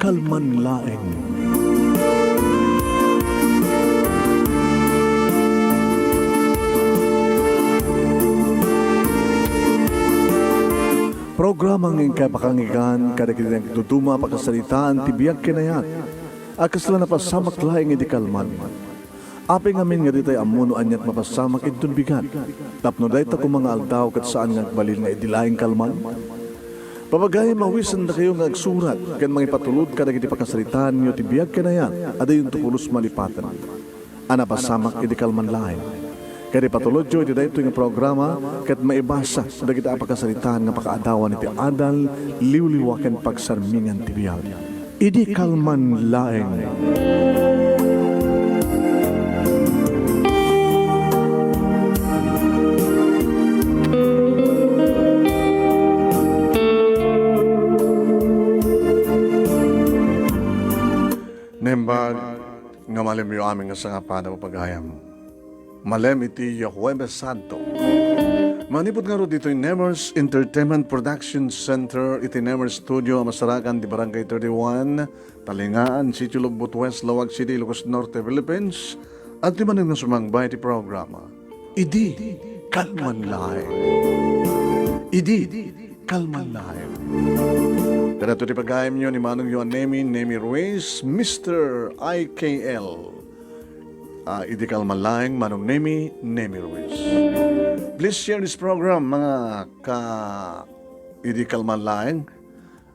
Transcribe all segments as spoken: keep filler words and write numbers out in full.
kalman laeng. Programa nga inkay pakangigan kadagiti nagduduma a pakasaritaan ti biag ken ayat a kasla napasamak laeng idi kalman. Apay ngamin nga ditay ammo no aniat mapasamak inton bigat, tapno dayta koma nga aldaw ket saan nga agbalin nga idi laeng kalman? Papagayam, awisendakayo nga agsurat ken mangipatulod kadagiti pakasaritaanyo ti biag ken ayat a dayonto pulos malipaten a napasamak idi kalman laeng. Ket ipatulodyo iti daytoy nga programa ket maibasa dagiti a pakasaritaan nga pakaadawan iti adal, liwliwa ken pagsarmingan ti biag. Idi kalman laeng. Naimbag nga malemyo amin nga sangapada, papagayam. Malem iti Huwebes Santo. Manipud ngarud ditoy Nemers Entertainment Production Center iti Nemers Studio a masarakan ti Barangay thirty-one, Talingaan, Sitio Logbot West, Laoag City, Ilocos Norte, Philippines, adtoy manen nga sumangbay ti programa. Idi kalman laeng. Idi kalman laeng. Kadagitoy ti pagayamyo ni Manongyo a Nemi, Nemi Ruiz, Mister I K L. Ah, idi kalman laeng, Manong Nemi, Nemi Ruiz. Please share this program, mga ka-, idi kalman laeng.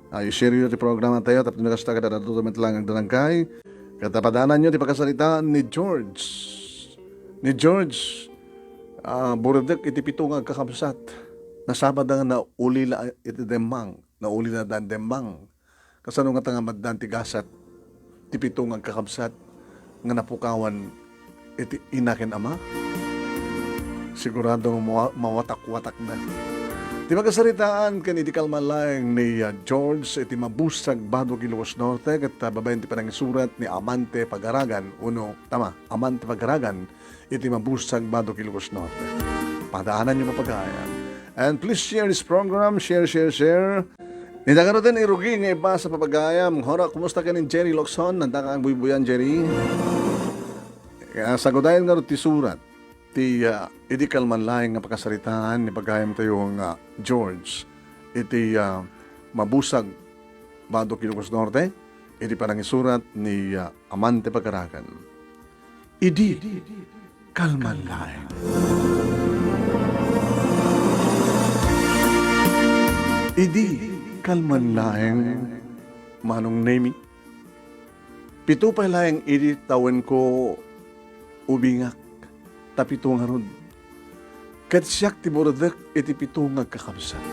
Ah, i-share yo ti programa tayo, tapno kasta, kadagitoy met lang agdanagkay. Ket padaananyo ti pakasaritaan ni George. Ni George, ah, buredek iti pito nga agkakabsat. Nasapatda nga naulila iti demmang, naulila dan demmang. Kasano ngata nga matdan ti gasat ti pito nga agkakabsat nga napukawan iti ina ken ama? Sigurado nga mawa-, mawatak-watakda. Ti pakasaritaan ken idi kalman laeng ni, ah, George iti Mabusag, Badoc, Ilocos Norte, ket, ah, babaen ti panangisurat ni Amante Pagaragan, uno, tama, Amante Pagaragan, iti Mabusag, Badoc, Ilocos Norte. Padaananyo, papagayam. And please share this program, share, share, share. Ita ngaruden, irugi nga ibasa, papagayam. Hora, kumusta ken ni Jerry Locson? Adda ka agbuybuyan, Jerry? Kaya sagudayan ngarud ti surat ti, ah, idi kalman laeng nga pakasaritaan ni pagayamtayo nga George iti, ah, Mabusag, Badoc, Ilocos Norte, iti panangisurat ni, ah, Amante Pagaragan. Idi kalman laeng. Idi kalman laeng, Manong Nemi. Pito pay laeng idi tawenko ubingak, ta pito ngarud. Ket siak ti buredek iti pito nga agkakabsat.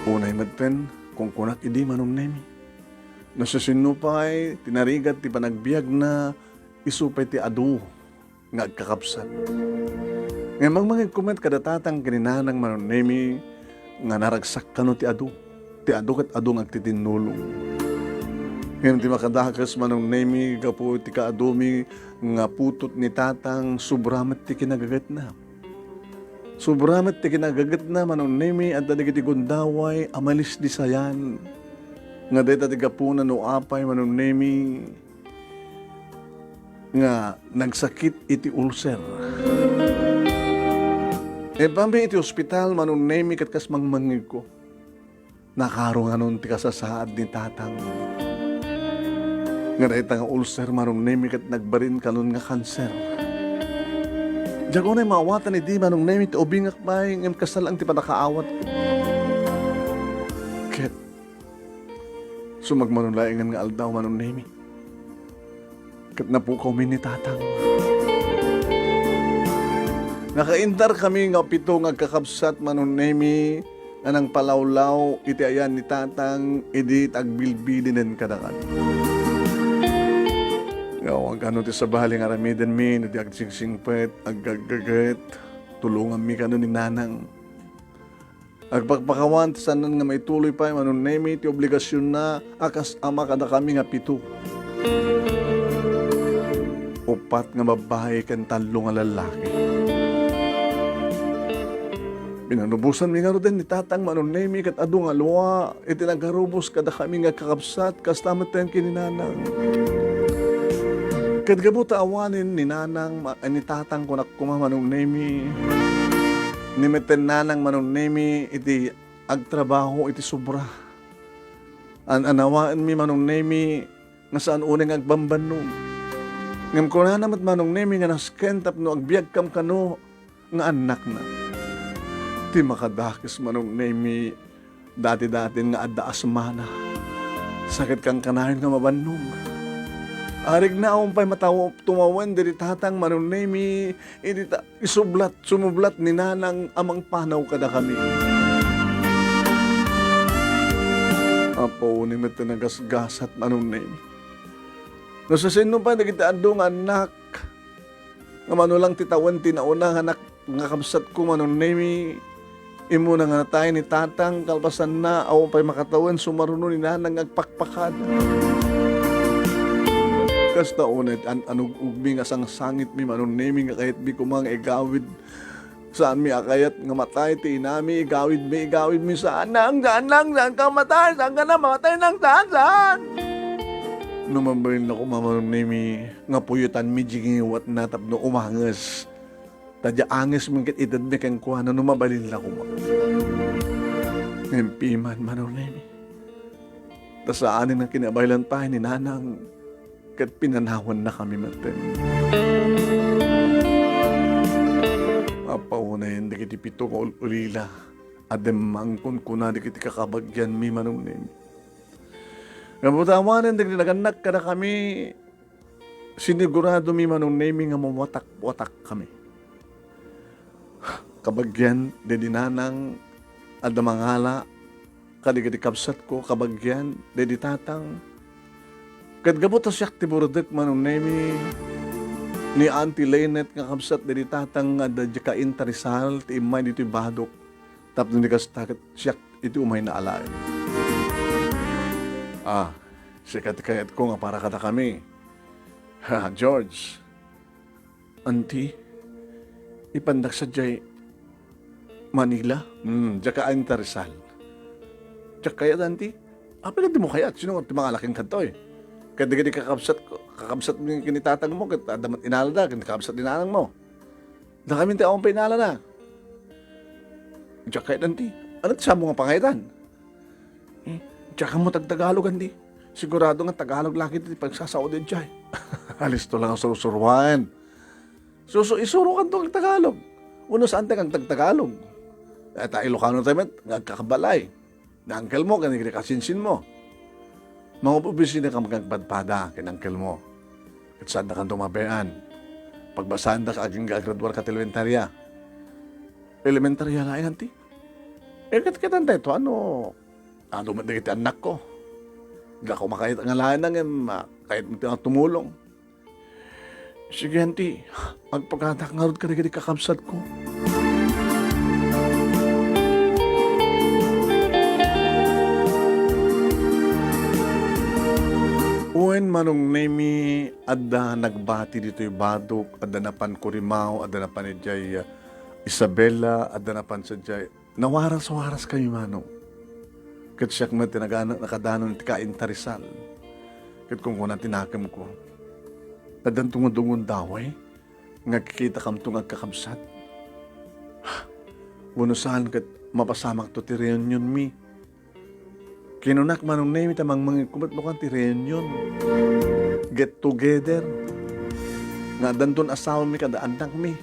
Unay metten, kunkunak idi, Manong Nemi. No siasino pay ti narigat ti panagbiagna, isu pay ti adu nga agkakabsat. Ngem mangmangegko met kada tatang ken ni nanang, Manong Nemi, nga naragsak kano ti adu. Ti adu ket adu nga agtitinnulong. Ngem ti makadakes, Manong Nemi, gapu iti kaadumi nga putot ni tatang, sobra met ti kinagagetna. Sobra met ti kinagagetna, Manong Nemi, adda dagiti gundaway a malisdisayan. Nga dayta ti gapuna no apay, Manong Nemi, nga nagsakit iti ulcer. Ibbami iti ospital, Manong Nemi, ket kas mangmangegko, nakaruanon ti kasasaad ni tatang. Nga dayta nga ulcer, Manong Nemi, ket nagbalin kanon nga kanser. Diak unay maawatan idi, Manong Nemi, ti ubingak pay, ngem kasta laeng ti pannakaawatko. Ket sumagmamano laengen nga aldaw, Manong Nemi, ket napukawmi ni tatang. Nakaintarkami nga pito nga agkakabsat, Manong Nemi, nga nangpalawlaw iti ayan ni tatang idi agbilbilinen kadakami. Nga awan kano ti sabali nga aramidenmi no di agsingsingpet, aggaggaget, tulonganmi kano ni nanang. Agpakpakawan ti saanen nga maituloy pay, Manong Nemi, ti obligasionna a kas ama kadakami nga pito. Uppat nga babbai ken tallo nga lallaki. Inarubosanmi ngaruden ni Tatang Manong Nemi ket adu nga alua iti nagarubos kadakami nga kakabsat, kasta met ken ni Nanang. Ket gapu ta awanen ni Nanang ma-, ni Tatang kunak koma Manong Nemi, ni metten Nanang Manong Nemi iti agtrabaho iti sobra. An-anawaenmi Manong Nemi nga saan unay nga agbambannog. Ngem kunana met Manong Nemi nga nasken tapno agbiagkam kano nga annakna. Ti makadakes Manong Nemi, dati-datin nga adda asmana. Sakit kankanayon nga mabannog. Arigna awan pay mataw-, tumawen diri Tatang Manong Nemi, idi ta-, isublat, sumublat ni Nanang a mangpanaw kadakami. Apo, ni met ti nagasgasat Manong Nemi. No siasino pay dagiti adu nga annak, nga mano lang ti tawen ti nauna nga anak nga kabsatko Manong Nemi, immuna nga natay ni Tatang, kalpasanna, awan pay makatawen, sumaruno ni Nanang nga agpakpakada. Kasta unay ti an-anug-ugmi nga sangsangitmi Manong Nemi nga kayatmi koma nga igawid. Saanmi a kayat nga matay ti inami, igawidmi, igawidmi, saan nang, saan nang, saan ka matay, saan ka na mamatay nang, saan, saan? No mabalin la koma Manong Nemi nga puyotanmi diay ngiwatna tapno umanges. Ta diay angesmi ket itedmi kenkuana no mabalin la koma. Ngem piman Manong Nemi. Ta saanen nga kinabaylan pay ni Nanang ket pinanawannakami metten. Apo, unayen dagiti pito nga ul-ulila a dimmaen kunkuna dagiti kakabagianmi Manong Nemi. Ngem awanen dagiti nagannak kadakami, siniguradomi Manong Nemi nga mawatak-watakkami. Kabagian daydi Nanang adda mangala kadagiti kabsatko, kabagian daydi Tatang. Ket gapu ta siak ti burdek Manong Nemi ni Auntie Lynette nga kabsat daydi Tatang nga adda diay kainta Rizal ti immay ditoy Badoc. Tapno ni kasta ket siak iti umayna alaen. Ah, sika ti kayatko nga para kadakami. Ha, George. Auntie, ipandak sadiay Manila? Hmm, diak kainta Rizal. Diak kayat, Auntie? Apay ket dimo kayat? Sino nga ti mangala kenka ditoy? Ket dagiti kakabsat, kakabsatmi ken ni Tatangmo, ket adda met inalada, ken kakabsat ni Nanangmo. Dakami ti awan pay inalada. Diak kayat, Auntie. Ania ti saanmo nga pangayatam? Hmm? Diak ammo tagtagalog, Auntie. Sigurado nga Tagalog laeng ti pagsasaoda idiay. Alisto lang a sursuruan. Susu, isurokanto nga agtagalog. Wenno saanta nga agtagtagalog? Eh, ta Ilocano tayo met, nga agkakabalay. Ni uncle mo, ken ni kasinsinmo. Mangup-opisina ka nga agpadpada ken uncle mo. Ket saandakanto mabian. Pagbasaandak agingga agraduarka ti elementarya. Elementarya laeng, Auntie? Eh, ket, ket, Auntie, ito, ano, adu met dagiti annakko. Dako makayat nga laeng, ngem, ah, kayatmo ti nga tumulong. Sige, Auntie. Agpagatak ngarud kadagiti kakabsatko. Wen, Manong Nemi, adda nagbati ditoy Badoc, adda napan Corimao, adda napan idiay, ah, Isabela, adda napan sadiay Nawaras-waras kami, Manong. Ket siak met ti nagana-, nakadanon iti kainta Rizal. Ket kunkuna ti nakemko, addanto nga dungdungaway nga agkikitakamto nga agkakabsat. Wenno saan ket mapasamakto ti reunionmi. Kinunak, Manong Nemi, ta mangmangegko met no kan ti reunion, get together, nga addanton asawami kada annakmi,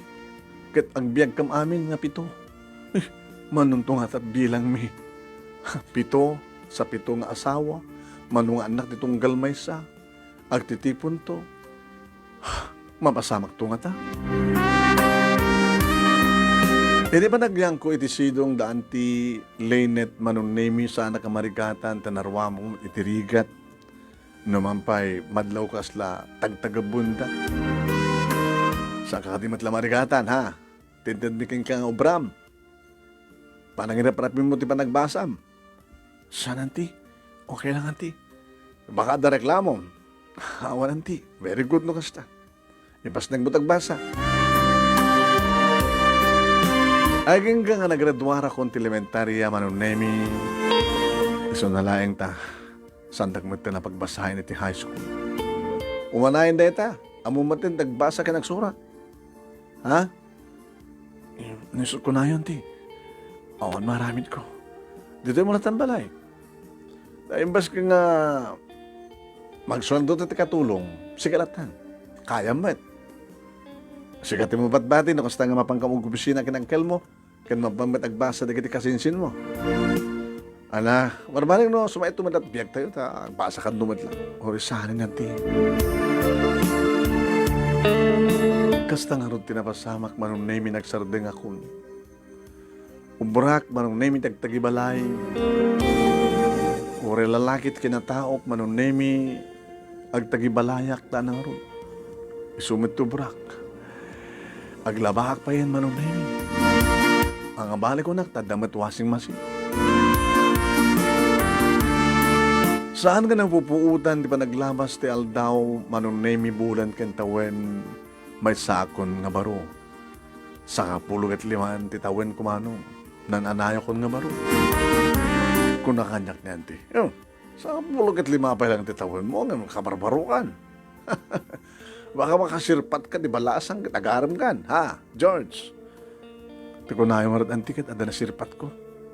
ket agbiagkam amin nga pito. Eh, manonto ngata bilangmi? Pito, sapito nga asawa, mano nga annak ti tunggal maysa, agtitiponto. Mapasamakto ngata. Idi panagyanko iti sidong da Auntie Lynette, Manong Nemi, saanak a marigatan ta naruammo iti rigat. Numan pay, madlaw kasla tagtagabunda. Saanka kadi met la marigatan, ha? Ti intedmi kenka nga obram. Panangirap-rapim mo ti panagbasam. Saan, Auntie? Okay lang, Auntie. Baka adda reklamom. Awan, Auntie. Very good no kasta. Ipasnek mo ti agbasa. Agingga nga nagraduarakon ti elementaria, Manong Nemi, isuna laeng ta saandak met ti napagbasaen iti high school. Umanayen dayta, ammom met ti agbasa ken agsurat. Ha? Eh, ni-, kunayon ti, awan maaramidko. Ditoy mo latta balay. Ta imbes nga magsueldo ti katulong, sika lattan. Kayam met. Sika ti mabatbati no kasta nga mapankam ag-opisina ken angkelmo, ken mapan met agbasa dagiti kasinsinmo. Ala, barbareng no, sumaitto met lat biagtayo, ta agbasa kano met la. Uri saan nga ti. Kasta ngarud ti napasamak, Manong Nemi, nagsardengakon. Ubrak, Manong Nemi, ti agtagibalay. Uri lalaki ti kinataok, Manong Nemi, agtagibalayak ta ngarud. Isu met ti ubrak. Aglabaak payen, Manong Nemi. Angabali kunak, ta adda met washing machine. Saan nga napupuotan ti panaglabas ti aldaw, Manong Nemi, bulan ken tawen, maysaakon nga baro. Sangapulo ket limaan ti tawen kumano, naan-anayakon nga baro. Kuna kaniak ni Auntie, "Oh, sangapulo ket lima pay lang ti tawenmo, ngem kabarbarokan. Baka makasirpatka ti balasang ket agaremkan, ha, George?" Ti kunayo ngarud, Auntie, ket adda nasirpatko.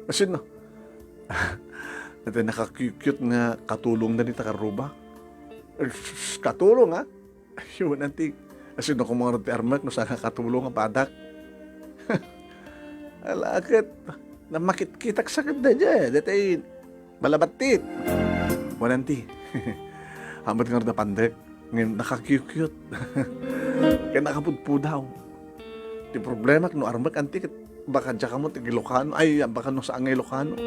Asino? Dayta nakakyukyut nga katulongda ni Takarruba. Eh, katulong, ha? Ayun, Auntie. Asino koma ngarud ti armek no saan nga katulong a padak? Ala ket, namakitkitak sa kadda daydiay, daytay balabattit. Wen, Auntie. Ammok ngarud a pandek, ngem nakakyukyut. Ken nakapudpudaw. Ti problemak no armek, Auntie, ket baka diak ammo ti Ilocano. Ay, baka no saan nga Ilocano.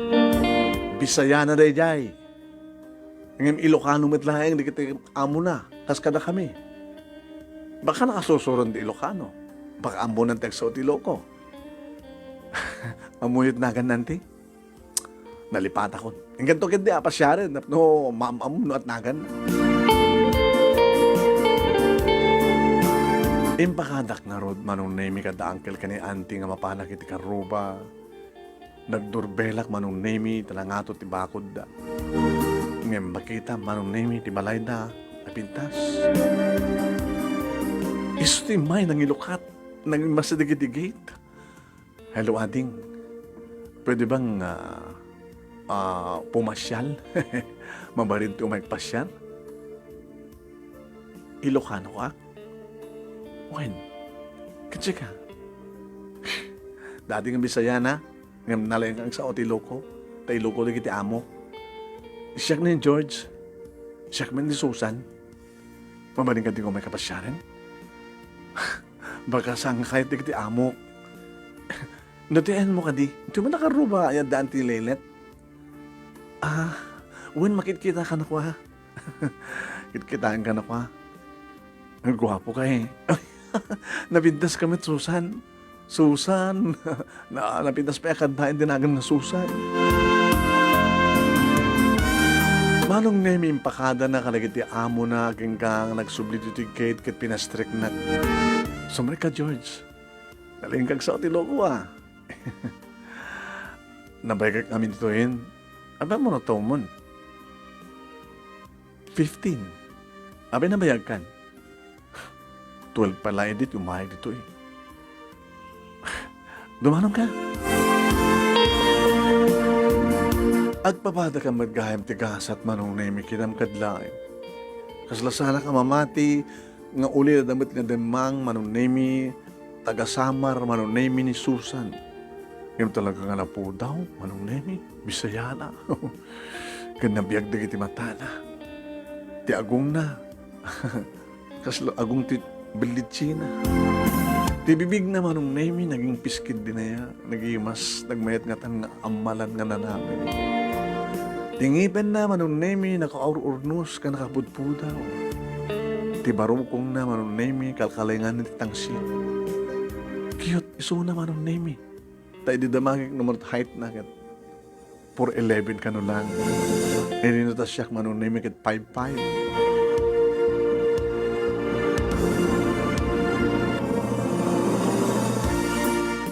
Bisayana daydiay. Ngem Ilocano met laeng dagiti amona, kas kadakami. Baka nakasusuron ti Ilocano. Baka ammonan ti agsao ti Iloco. Ammoyo ti naganna, Auntie? Nalipatakon. Inkanto ketdi a pasiaren, tapno maam-am no at naganna. Impakadak ngarud, Manong Nemi, kada uncle ken ni Auntie nga mapanak iti karruba. Nagdurbelak, Manong Nemi, ta nangato ti bakodda. Ngem makita, Manong Nemi, ti balayda a pintas. Isu ti immay nangilukat, nangimmasideg iti gate. "Hello, ading. Pwede bang, ah, ah, pumasial? Mabalin ti umayka pasiar?" "Ilocano ka?" "Wen, ket sika?" "Dati nga Bisayana, ngem nalaingka agsao ti Iloco, ta Iloco dagiti amok. Siak ni George, siak met ni Susan. Mabalin kadi nga umayka pasiaren? Baka saan nga kayat dagiti amok. No ti ayanmo kadi, ti man a karruba, ay addaan ti lelet." "Ah, wen, makitkita kano, ha?" "Kitkitaen kano, ha? Guapo ka, eh." "Napintas ka met, Susan. Susan." Na, napintas pay a kanta iti nagan nga Susan. Manong Nemi, impakadana kadagiti amona, agingga nga nagsubli ditoy gate ket pinastriknak. "Sumrekka, George. Nalaingka agsao ti Iloco, ah." "Nabayaggak ngamin ditoyen. Apay, mano tawenmon?" "Fifteen." "Apay, nabayagkan?" "Twelve pay laeng idi ti umayag ditoy." "Dumanonka." Agpapadaka met gayam ti gasat, Manong Nemi, kidam kad laeng. Kasla saanak a mamati nga uli adda met nga demmang, Manong Nemi, taga Samar, Manong Nemi, ni Susan. Ngem talaga nga napudaw, Manong Nemi, Bisayana. Ken nabiag dagiti matana. Ti agongna, kasla agung ti bellitsina. Ti bibigna, Manong Nemi, naging piskid dinaya, nagimas, nagmayat ngatan nga ammalan nga nanamit. Ti ngipenna, Manong Nemi, nakaur-urnos ken nakapudpudaw. Ti barukongna, Manong Nemi, kalkalengan ti tangsit. Cute isuna, Manong Nemi. Ta idi damagek no met height na ket four eleven kano lang. Idi no ta siak, Manong Nemi, ket five five.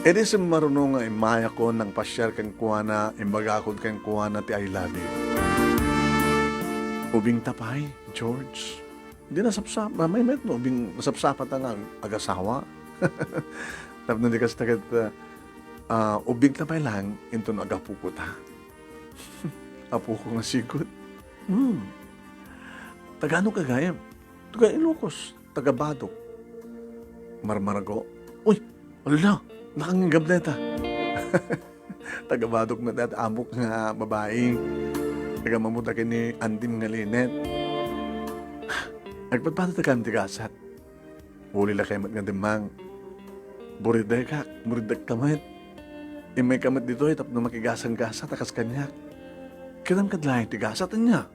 Idi simmaruno nga immayakon, nangpasiar kenkuana, imbagakon kenkuana ti I love you. Ubingta pay, George. Di nasapsap-, may met no ubing nasapsapata nga ag-asawa. Tapno di kasta ket, ah, ah, ubingta pay lang inton agapokota. Apoko nga sigud. Hmm. Taga-ano ka gayam? Taga Ilocos, taga Badoc. Marmarago. Uy, ala, nakangigab deta. Taga Badoc met dayta amok nga babai. Taga mamuda ken ni Andim nga Linet. Agpadpadatakami ti gasat. Uli la kay met nga dimmang. Buridekak, buridekka met. Immayka met ditoy tapno makigasang-gasat a kas kaniak. Kitam kad laeng ti gasat, ania?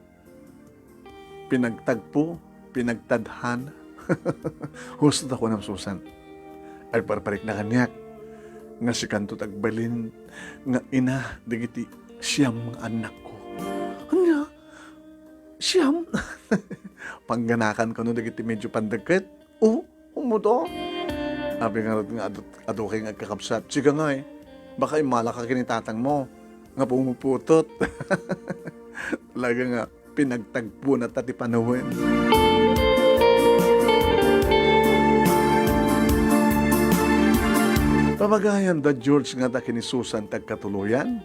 Pinagtagpo, pinagtadhana. Husto ta kunam, Susan. Agparparikna kaniak nga sikanto ti agbalin nga ina dagiti siam nga annakko. Ania? Siam? Pangganakan kano dagiti medyo pandagket? O, ummuto. Apay ngarud nga adu, adu kay nga agkakabsat? Sika ngay, baka immalaka ken ni tatangmo nga pumuputot. Talaga nga pinagtagpona ta ti panawen. Pabagayam da George ngata ken ni Susan ti agkatuloyan.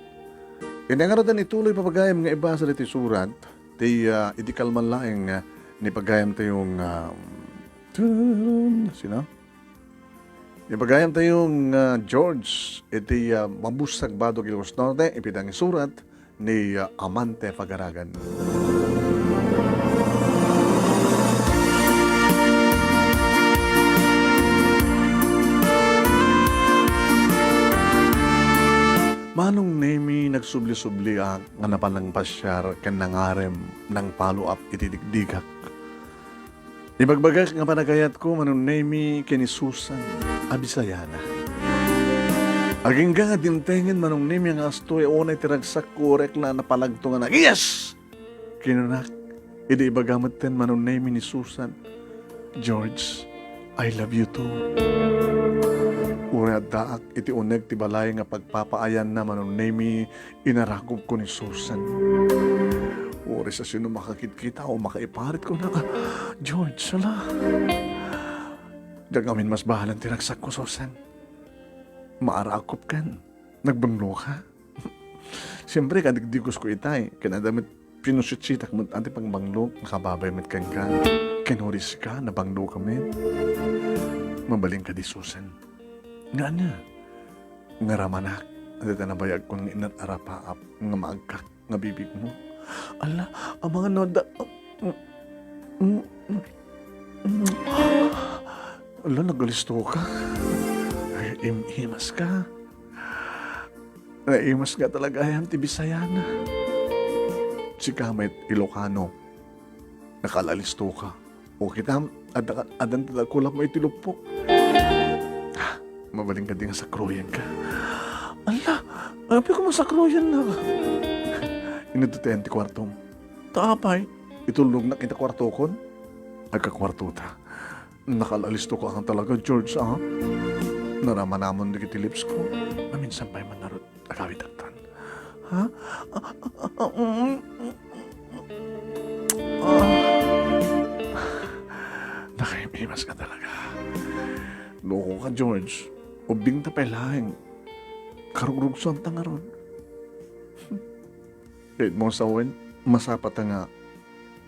Iti ngarud a ituloy, pabagayam, nga ibasa ditoy surat, ti, ah, idi kalman laeng, ah, ni pagayam tayong, ah, sino? Ni pagayam tayong, ah, George, iti, ah, Mabusag, Badoc, Ilocos Norte, ipidang isurat ni, ah, Amante Pagaragan. Manong Nemi, nagsubli-subliak nga napan nangpasiar ken nangarem, nang-follow up iti digdigak. Ibagbagak nga panagayatko, Manong Nemi, ken ni Susan a Bisayana. Agingga nga dimtengen, Manong Nemi, nga kastoy unay ti ragsakko, uray la napalagto nga nag-, "Yes!" kinunak. Idi ibaga metten, Manong Nemi, ni Susan, "George, I love you too." Uray addaak iti uneg ti balay nga pagpapaayanna, Manong Nemi, inarakobko ni Susan. Uray sa sino makakitkita o makaiparit, kunak, "George, ala, diak ngamin masbahalan ti ragsakko, Susan. Maarakobkan. Nagbangloka." Siempre, kadigdigos ko itay. Ken adda met pinusitsitak met ti pangbanglok, nakababay met kenka. Ken uray sika, nabangloka met. Mabalin kadi, Susan? Nga ania? Nga ramanak, dayta nabayagkon nga inat a rapaap nga maagkak nga bibigmo. Ala, amangan no adda, ala, nagalistoka. Ay, im-imaska. Naimaska talaga gayam ti Bisayana. Sika met Ilocano. Nakaalalistoka. O kitam, adda ka, addan ti dakulapmo iti luppok. Ah, mabalin kadi nga sakroyenka. Ala, apay koma sakroyennak? Inudtotayan ti kuartom. Ta apay, itulnognak iti kuartokon? Agkakuartota. Nakaalalistoka nga talaga, George, ah. Naramanamon dagiti lipsko. Maminsan pay man ngarud. Agawidakton. Ha? Ah. Nakaimimas ka talaga. Loko ka, George. Ubing ta pay laeng. Karugrugsoan ta ngarud. Ket mo sawen, masapata nga,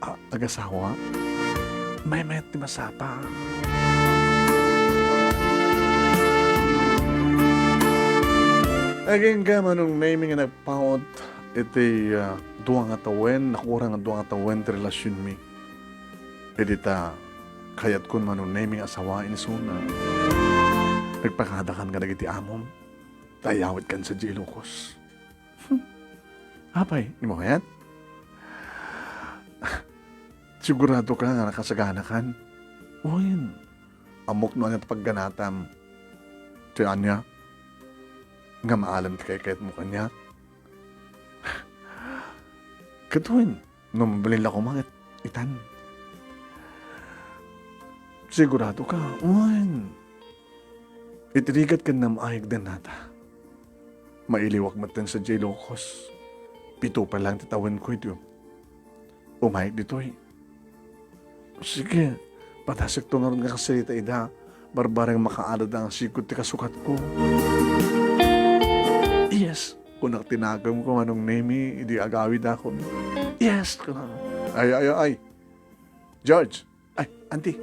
ah, agasawa? Maymayat ti masapa. Agingga, Manong Nemi, nga nagpaut iti, ah, dua nga tawen, nakurang nga dua nga tawen ti relasionmi. Idi ta kayatkon, Manong Nemi, nga asawaen isuna. Nagpakadakan kadagiti amom, ta ayawitkan sadiay Ilocos. Hmm. Apay, di mo kayat? Sigurado ka nga nakasaganakan? Wen, ammok no ania ti pagganatam. Ti ania? Nga maalam ti kaykayatmo kaniak? Ket wen, no mabalin la koma ket itan. Sigurado ka? Wen. Iti rigat ken nam-ayeg dennata, mailiwak metten sadiay Ilocos. Pito pay laeng ti tawenko idi umayeg ditoy. Sige, padasekto ngarud nga kasita ida. Barbareng makaadada nga sigud ti kasukatko. Yes, kunak ti nakemko, Manong Nemi, idi agawidakon. Yes, kunak. Ay, ay, ay. George, ay, Auntie.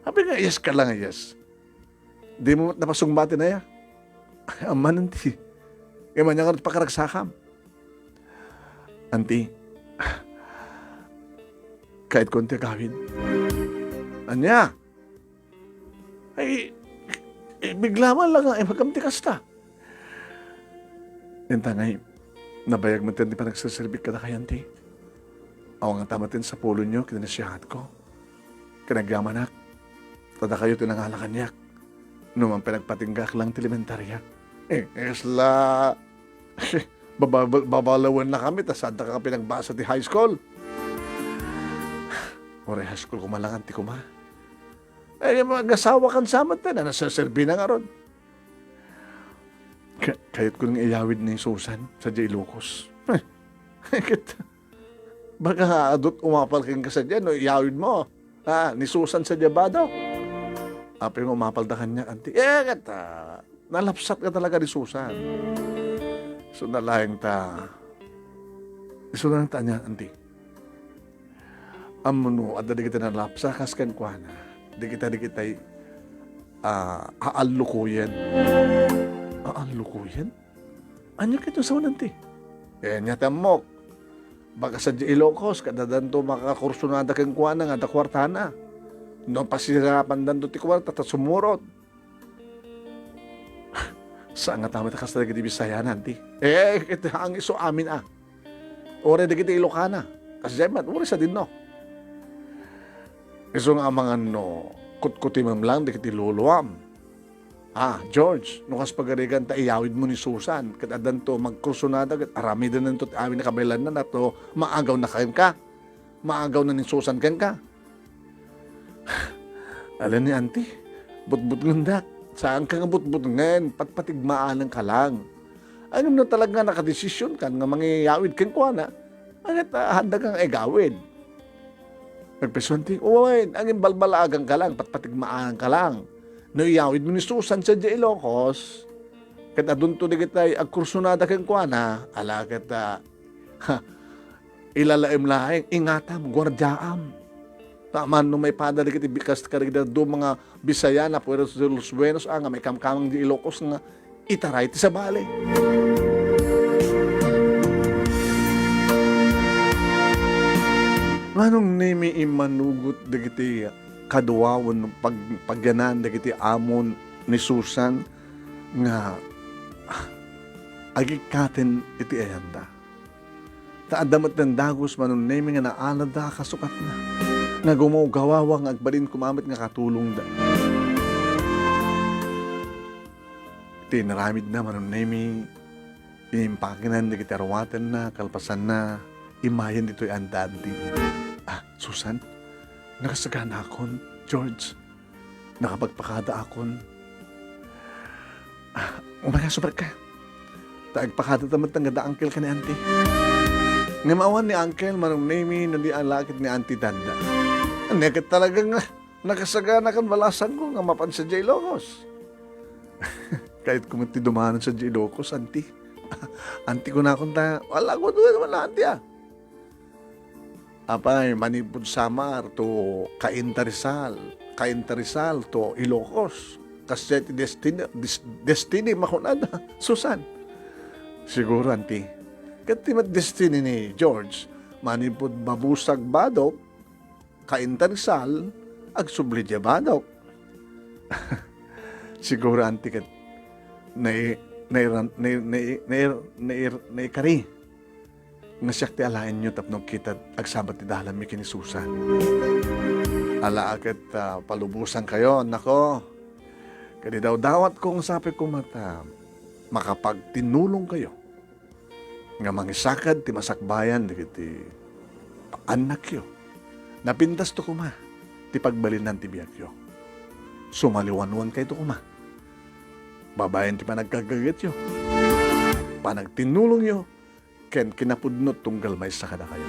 Abi nga yes ka lang, yes. Di mo napasumbati na ya? Ay, amman, Auntie. Kaya man yan nga pakaragsakam. Auntie, kaitkon ti agawid. Ania? Ay, eh, bigla man lang nga, eh, magkamti kasta. Enta ngay, nabayag met ti panagserserbik kadakayo, Auntie. Awan nga ta met ti sapulonyo, kinasiahatko. Kinagyamanak, ta dakayo ti nangala kaniak. No man pinagpatinggaak lang ti elementaria. Eh, isla, babal-, babalawen na kami, ta saan ta ka pinagbasa ti high school? Uray high school koma lang, Auntie koma. Eh, mag-asawa kan sa met, na naseserbi na ngarud. Ka-, kayat ko nga iyawid ni Susan, sadiay Ilocos. Ket, baka adut umapal kenka sadiay, no, iyawid mo. Ah, ni Susan sadiay Badoc. Apay nga umapal da kaniak, Auntie. Eh, ket, ah, nalapsat nga talaga ni Susan. So, nalaing ta, isu na ta ania, Auntie. Ammo no, adda dagiti nalapsa kas kenkuana. Dagita, dagitay, ah, aallukoyen. Aallukoyen? Ania ket no sawen, Auntie? Eh, ania ti ammok? Baka sadiay Ilocos, ket addanto makakursunada kenkuana nga adda kuartana. No, pasirapandanto ti kuarta, ta sumurot. Saan nga ta met a kasta dagiti Bisayana, Auntie? Eh, ket ang isu amin a. Uray dagiti Ilokana. Kasdiay met, uray sadinno. Isu nga amangan no, kutkutimem lang dagiti luluam. Ah, George, no kas pagarigan ta iyawidmo ni Susan, ket addanto magkursunada, ket aramidennanto ti amin a kabaelanna, no maagawna kenka. Maagawna ni Susan kenka. Ala ni Auntie, butbutngendak. Saanka nga butbutngen, patpatigmaananka lang. Ngem no talaga nga nakadesisionkan nga mangiyawid kenkuana, ket, ah, haandak nga igawid. Agpayso, Auntie, wen, ngem balbalaaganka lang, patpatigmaananka lang. No iyawidmo ni Susan sadiay Ilocos, ket adunto dagitay agkursunada kenkuana, ala ket, ah, Ha, ilalaem laeng, ingatam, guardiaam. Ta amangan no maipada dagiti bi-, kas-, kadagiti dadduma nga Bisaya, napueros de los buenos, ah, nga maikamkamang di Ilocos nga itaray ti sabali. Nganong Nemi immanugot dagiti kaduawan pag-, pagyanan dagiti amon ni Susan nga, ah, agikkaten iti ayanda? Ta adda met ti dagus, Manong Nemi, nga naalada a kasukatna, nga gumawgawawa nga agbalin koma met nga katulongda. Iti inaramidna, Manong Nemi, inimpakinan dagiti aruatenna, kalpasanna, imayen ditoy anda-andi. Ah, Susan, nakasaganakon, George. Nakapagpakadaakon. Ah, umayka, sumatka. Ta agpakadata met nga adda uncle ken ni auntie. Ngem awan ni uncle, Manong Nemi, no di ala ket ni auntie Danda. Ania ket talaga nga nakasaganakan balasangko nga mapan sadiay Ilocos. Kayatko met ti dumanon sadiay Ilocos, auntie. Auntie, kunakon ta, wala ko duman, auntie, ah. Apay, manipud Samar to Cainta Rizal, Cainta Rizal to Ilocos. Kasdiay ti destiny, dis-, destiny makunada, Susan. Siguro, auntie. Ket ti met destiny ni George, manipud Mabusag Badoc, Cainta Rizal, agsubli diay Badoc. Siguro, auntie, ket nai-, nairan-, nai-, nai-, nai-, nai-, naikari nga siak ti alaenyo tapno agkita, agsabat ti dalanmi ken ni Susan. Ala a ket, ah, palubosankayo, annakko. Ket idawdawatko nga sapay koma ta makapagtinulongkayo nga mangisakad ti masakbayan dagiti annakyo. Napintasto koma ti pagbalinan ti biagyo. Sumaliwanwankayto koma. babaen ti panagkagagetyo, panagtinnulongyo, ken kinapudno tunggal maysa kadakayo.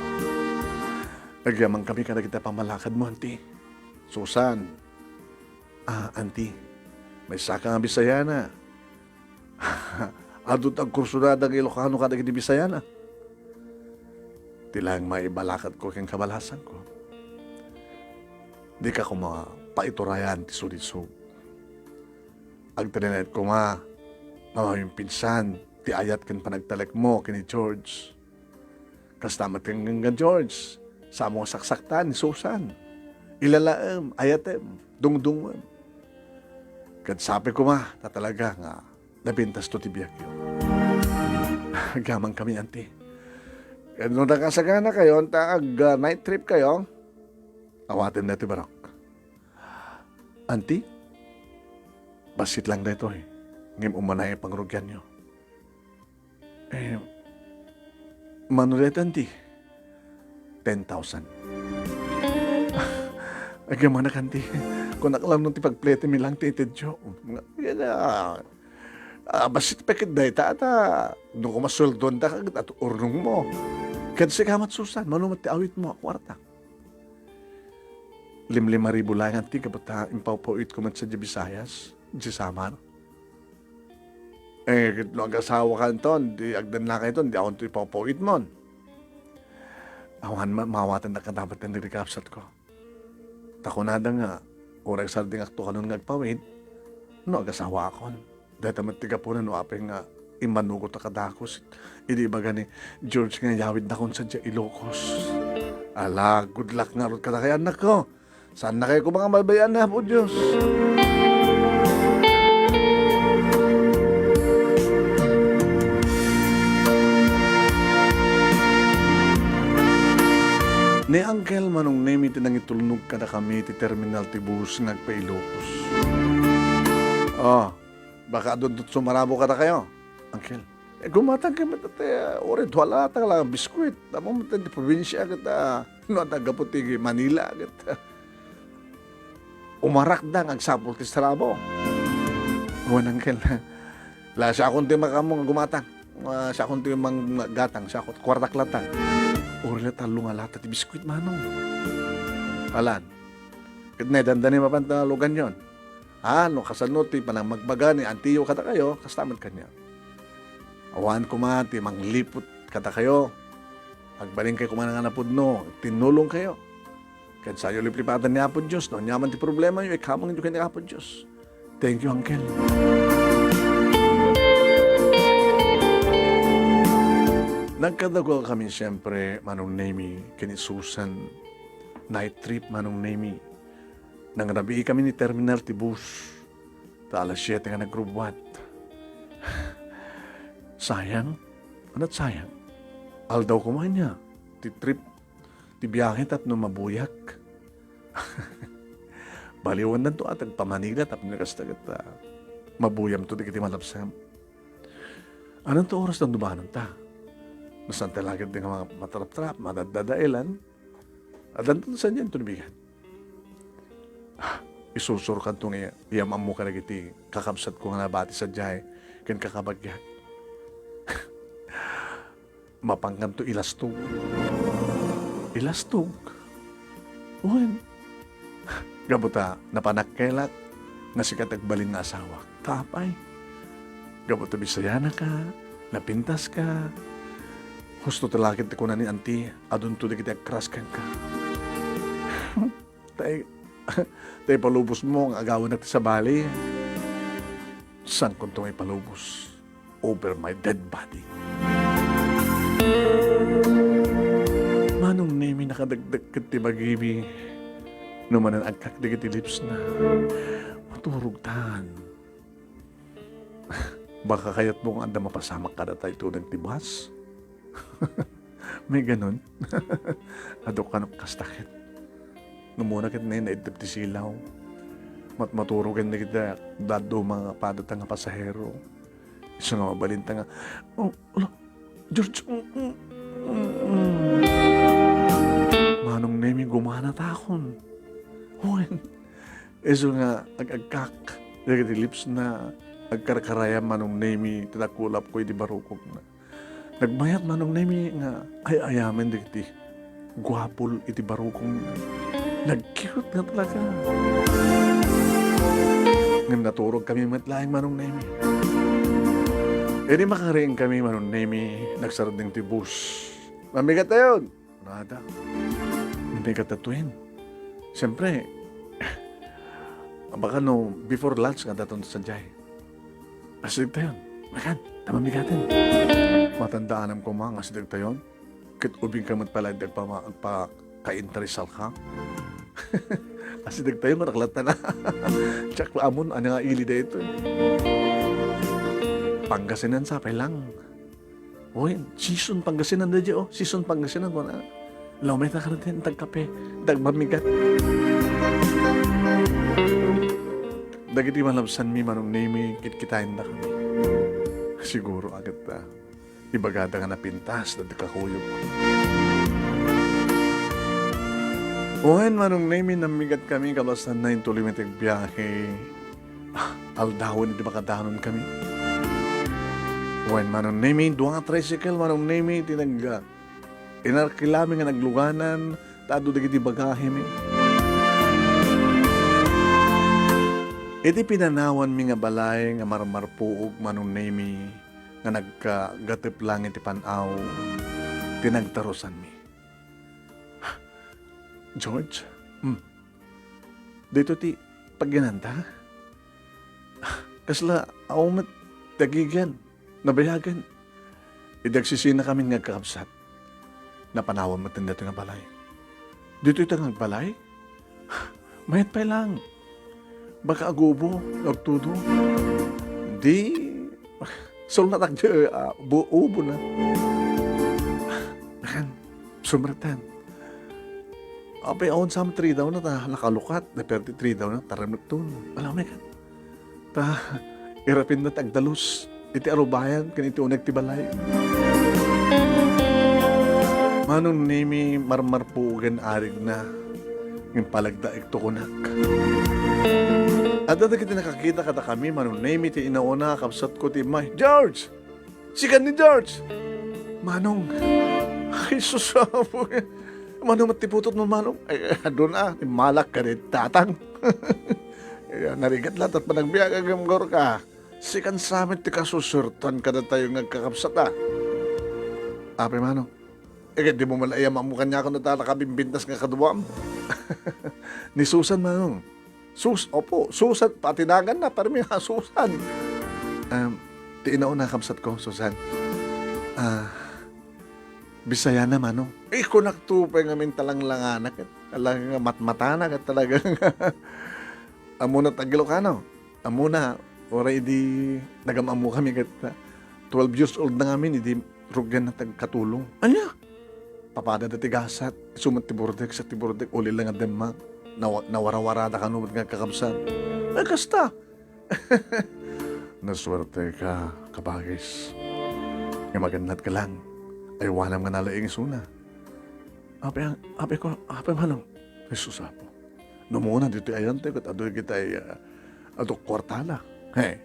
Agyamankami kadagiti pammalakadmo, Anti. Susan, ah, Anti, maysaka nga Bisayana. Adu ti agkursunada nga Ilocano kadagiti Bisayana. Ti laeng maibalakadko ken kabalasanko. Dika koma paiturayan ti sulisog. Agtalinaed koma nga maminpinsan ti ayat ken panagtalekmo ken ni George. Kasta met ken ni George, saanmo nga saksaktan ni Susan. Ilalaem, ayatem, dungdungem. Ket sapay koma ta talaga nga napintasto ti biagyo. Agyamankami, Anti. Ket no nakasaganakayo ta ag, ah, night trip kayo, awatenna ti barok. Anti, bassit lang daytoy, ngem umanay a pangrugianyo. Eh, mano dayta, Anti? Ten thousand. Agyamanak, Anti. Kunak lang no ti pagpletemi lang ti itedyo. Nga, yan, ah, ah, bassit pay ket dayta, ta no koma sueldoanda ket at urnongmo. Ket sika met, Susan, mano met ti awitmo a kuarta? Limlima ribu laeng, Anti, gapu ta impawpawitko met sadiay Visayas, idiay Samar. Eh, ket no agasawakanton, di agdannakayon, di awan to ipawpawitmon. Awan ma-, mawatannak kadapat ti nagikapsatko. Ta kunada nga, uray sardingakto kanon nga agpawit, no agasawaakon. Dayta met ti gapuna no apay nga immanugotak kadakes idi ibaga ni George nga iyawidnakon sadiay Ilocos. Ala, good luck ngarud kadakayo, annakko. Saannakayo koma nga baybay-an ni Apo Dios. Ni Uncle Manong Nemi ti nangitulnog kadakami ti terminal ti bus nga agpa-Ilocos. Oh, baka adunto sumarabo kadakayo, Uncle. Eh, gumatang kami ta, eh, uray dua latta lang biskuit. Ammom ti probinsia ket, ah, no adda gapu ti Manila ket, ah, umarakda nga agsapul ti sarabo. Wen, Uncle. La, siakon ti makaammo nga gumatang. Ah, siakon ti manggatang, siakon. Kuartak latta. Uray la tallo nga latta ti biskuit, Manong. Alan. Ket ne, dandani mapan ta luganyon. Ah, no kasano ti panangmagbaga ni antiyo kadakayo, kasta met kaniak. Awan koma ti mangliput kadakayo. Agbalinkay koma nga napudno, tinnulongkayo. Ket sayo liplipatan ni Apo Dios, no aniaman ti problemayo, ikamangyo ken ni Apo Dios. Thank you, Uncle. Nagkadaguakami, siyempre, Manong Nemi, ken ni Susan. Night trip, Manong Nemi. Nangrabiikami ni terminal ti bus. Ta alas siete nga nagrubbuat. Sayang. Ania't sayang? Aldaw koma ania ti trip, ti biahe tapno mabuyak. Baliwandanto a tagpa-Manila tapno kasta ket, ah, mabuyamto dagiti malabsam. Anonto oras danto banonta? No saan ta la ket nga matraptrap, madaddadaelan, addanto sadiay ti bigat. Ah, isusurkanto nga iyam-ammo kadagiti kakabsatko nga nabati sadiay ken kakabagiak. Mapankanto ilastog. Ilastog? Wen, gapu ta napanakkelak nga sika ti agbalin nga asawak. Ta apay? Gapu ta Bisayanaka, napintaska. Husto ti la ket ti kuna ni anti, adunto dagiti agcrush kenka. Ta i-, ta ipalubosmo nga agawanak ti sabali. Saankonto nga ipalubos over my dead body. Manong Nemi, nakadagdagket ti bagimi. No manen agkak dagiti lipsna, maturogtan. Baka kayatmo nga adda mapasamak kadata iti uneg ti bus? May ganun? Adu kano kasta ket. Numuna ket ne, naiddep ti silaw. Matmaturogen dagiti dadduma nga padata nga pasahero. Isu nga mabalinta nga, "Oh, ala, George, mm, mm, mm, mm." Manong Nemi, gumanatakon. Wen, isu nga ag-agkak dagiti lipsna, agkarkarayam Manong Nemi ti nakulapko iti barukongna. Nagmayat Manong Nemi nga ay-ayamen dagiti guapol iti barukongna. Nag-cute nga talaga. Ngem naturogkami met laeng Manong Nemi. Idi makariingkami Manong Nemi, nagsardeng ti bus. Mamigat tayon! Nada. Mamigat tayon. Siyempre, baka no, before lunch nga daton sadiay. Asideg tayon. Makan, ta mamigaten. Matandaanam koma nga asideg tayon. Ket ubing ka met pala iti agpama-, agpakainteresalka. Asideg tayon, maraklatan na. Diak la ammon, ania nga ili daytoy. Pangasinan sa, pay lang. Uy, season Pangasinan daydiay, oh. Season Pangasinan, kuna. Law met a karaten, tagkape, tagmamigat. Dagiti malabsanmi, Manong Nemi, kitkitaendakami. Siguro, agetta, ibagada nga napintas, dagiti kakuyog. Wen, Manong Nemi, nammigatkami, kabasanna, intuloymi ti agbiahe. Ah, aldawen iti makadanonkami. Wen, Manong Nemi, dua nga tricycle, Manong Nemi, ti nag-, ah, inarkilami nga nagluganan, ta adu dagiti bagahemi. Iti pinanawanmi nga balay nga marmarpuog, Manong Nemi, nga nagkagatep lang iti pan-aw, ti nagtarusanmi. George? Hmm. Daytoy ti pagyananta? Kasla awan met ti agigian, nabayagen. Idi agsisinakamin nga agkakabsat, napanawan met daytoy nga balay. Ditoy ta nga agbalay? Mayat pay lang. Baka agubo, agtudo. Di, sulnatak di, ah, bu-, ubo na. Nakan, sumrektan. Apay, awan sa met three down na ta nakalukat, na perti three down na, taramnekton. Alam mo kan? Ta, irapin na ti agdalus iti arubayan ken iti uneg ti balay. Manong Nemi, marmarpuogen arigna, ngem palagda iktukunak. Adda dagiti nakakita kadakami, Manong Nemi, ti inauna, kabsatko ti immay, "George!" Sikan ni George. Manong. Ay, sus, apo. Manong, met ti putotmo, Manong. Ay, aduna, immalak ka ni tatang. Ay, narigat latta, panagbiag, agam, Gorka. Sikan sa met ti kasusertan kadatayo nga agkakabsat, a. Apay, Manong. Eh, di mo man la iyam-ammo kaniak no ta nakabimbintas nga kaduam. Ni Susan, Manong. Sus-, opo, Susan, patinagan na, parang may Susan. Um, ti inauna, kabsat ko, Susan. Ah, Bisaya na, Manong. Eh, kunak to pay ngamin talanglangana, ket talaga nga matmatana, ket talaga nga ammona ti ag-Ilocano. Ammona, uray idi nagam-ammo kami ket, ah, twelve years old na ngamin, idi rugian na ti agkatulong. Ania? Papada da ti gasat, isu met ti burdek, sa ti burdek, uli la nga demmak. Nawa-, nawarawarada kano met nga agkakabsat. Ay, kasta! Nasuerte ka, kabagis. Nga magannat ka lang. Ay, wanam nga nalaing isuna. Apay, apay ko, apay, Manong. Jesus, apo. No muna, ditoy ayan tayo, ket adoy kitay, ah, adu kuartana. He.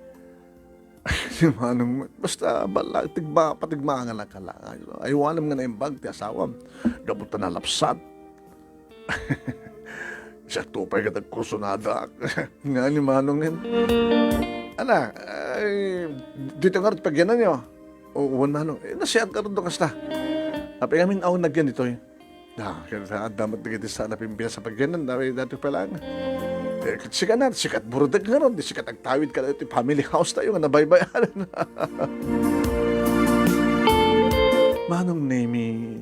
Si Manong, basta, bala, tigma-, patigmangan ka lang. Ay, ay, wanam nga naimbag, ti asawam. Gapu ta nalapsat. Siak to pay ket agkursunada. Nga ni Manong, hen. Ana, ay, ditoy ngarud pagyananyo. O, wen, Manong. Eh, nasiat ka run do kasta. Apay ngamin awan nagyan ditoy. Ah, kaya sa adda met dagiti saan a pimpinas a pagyanan, dati, dati pa lang. Eh, ket sika na, sikat burdek ngarud, di sikat agtawid ka ditoy family house tayo nga nabaybayanan. Manong Nemi,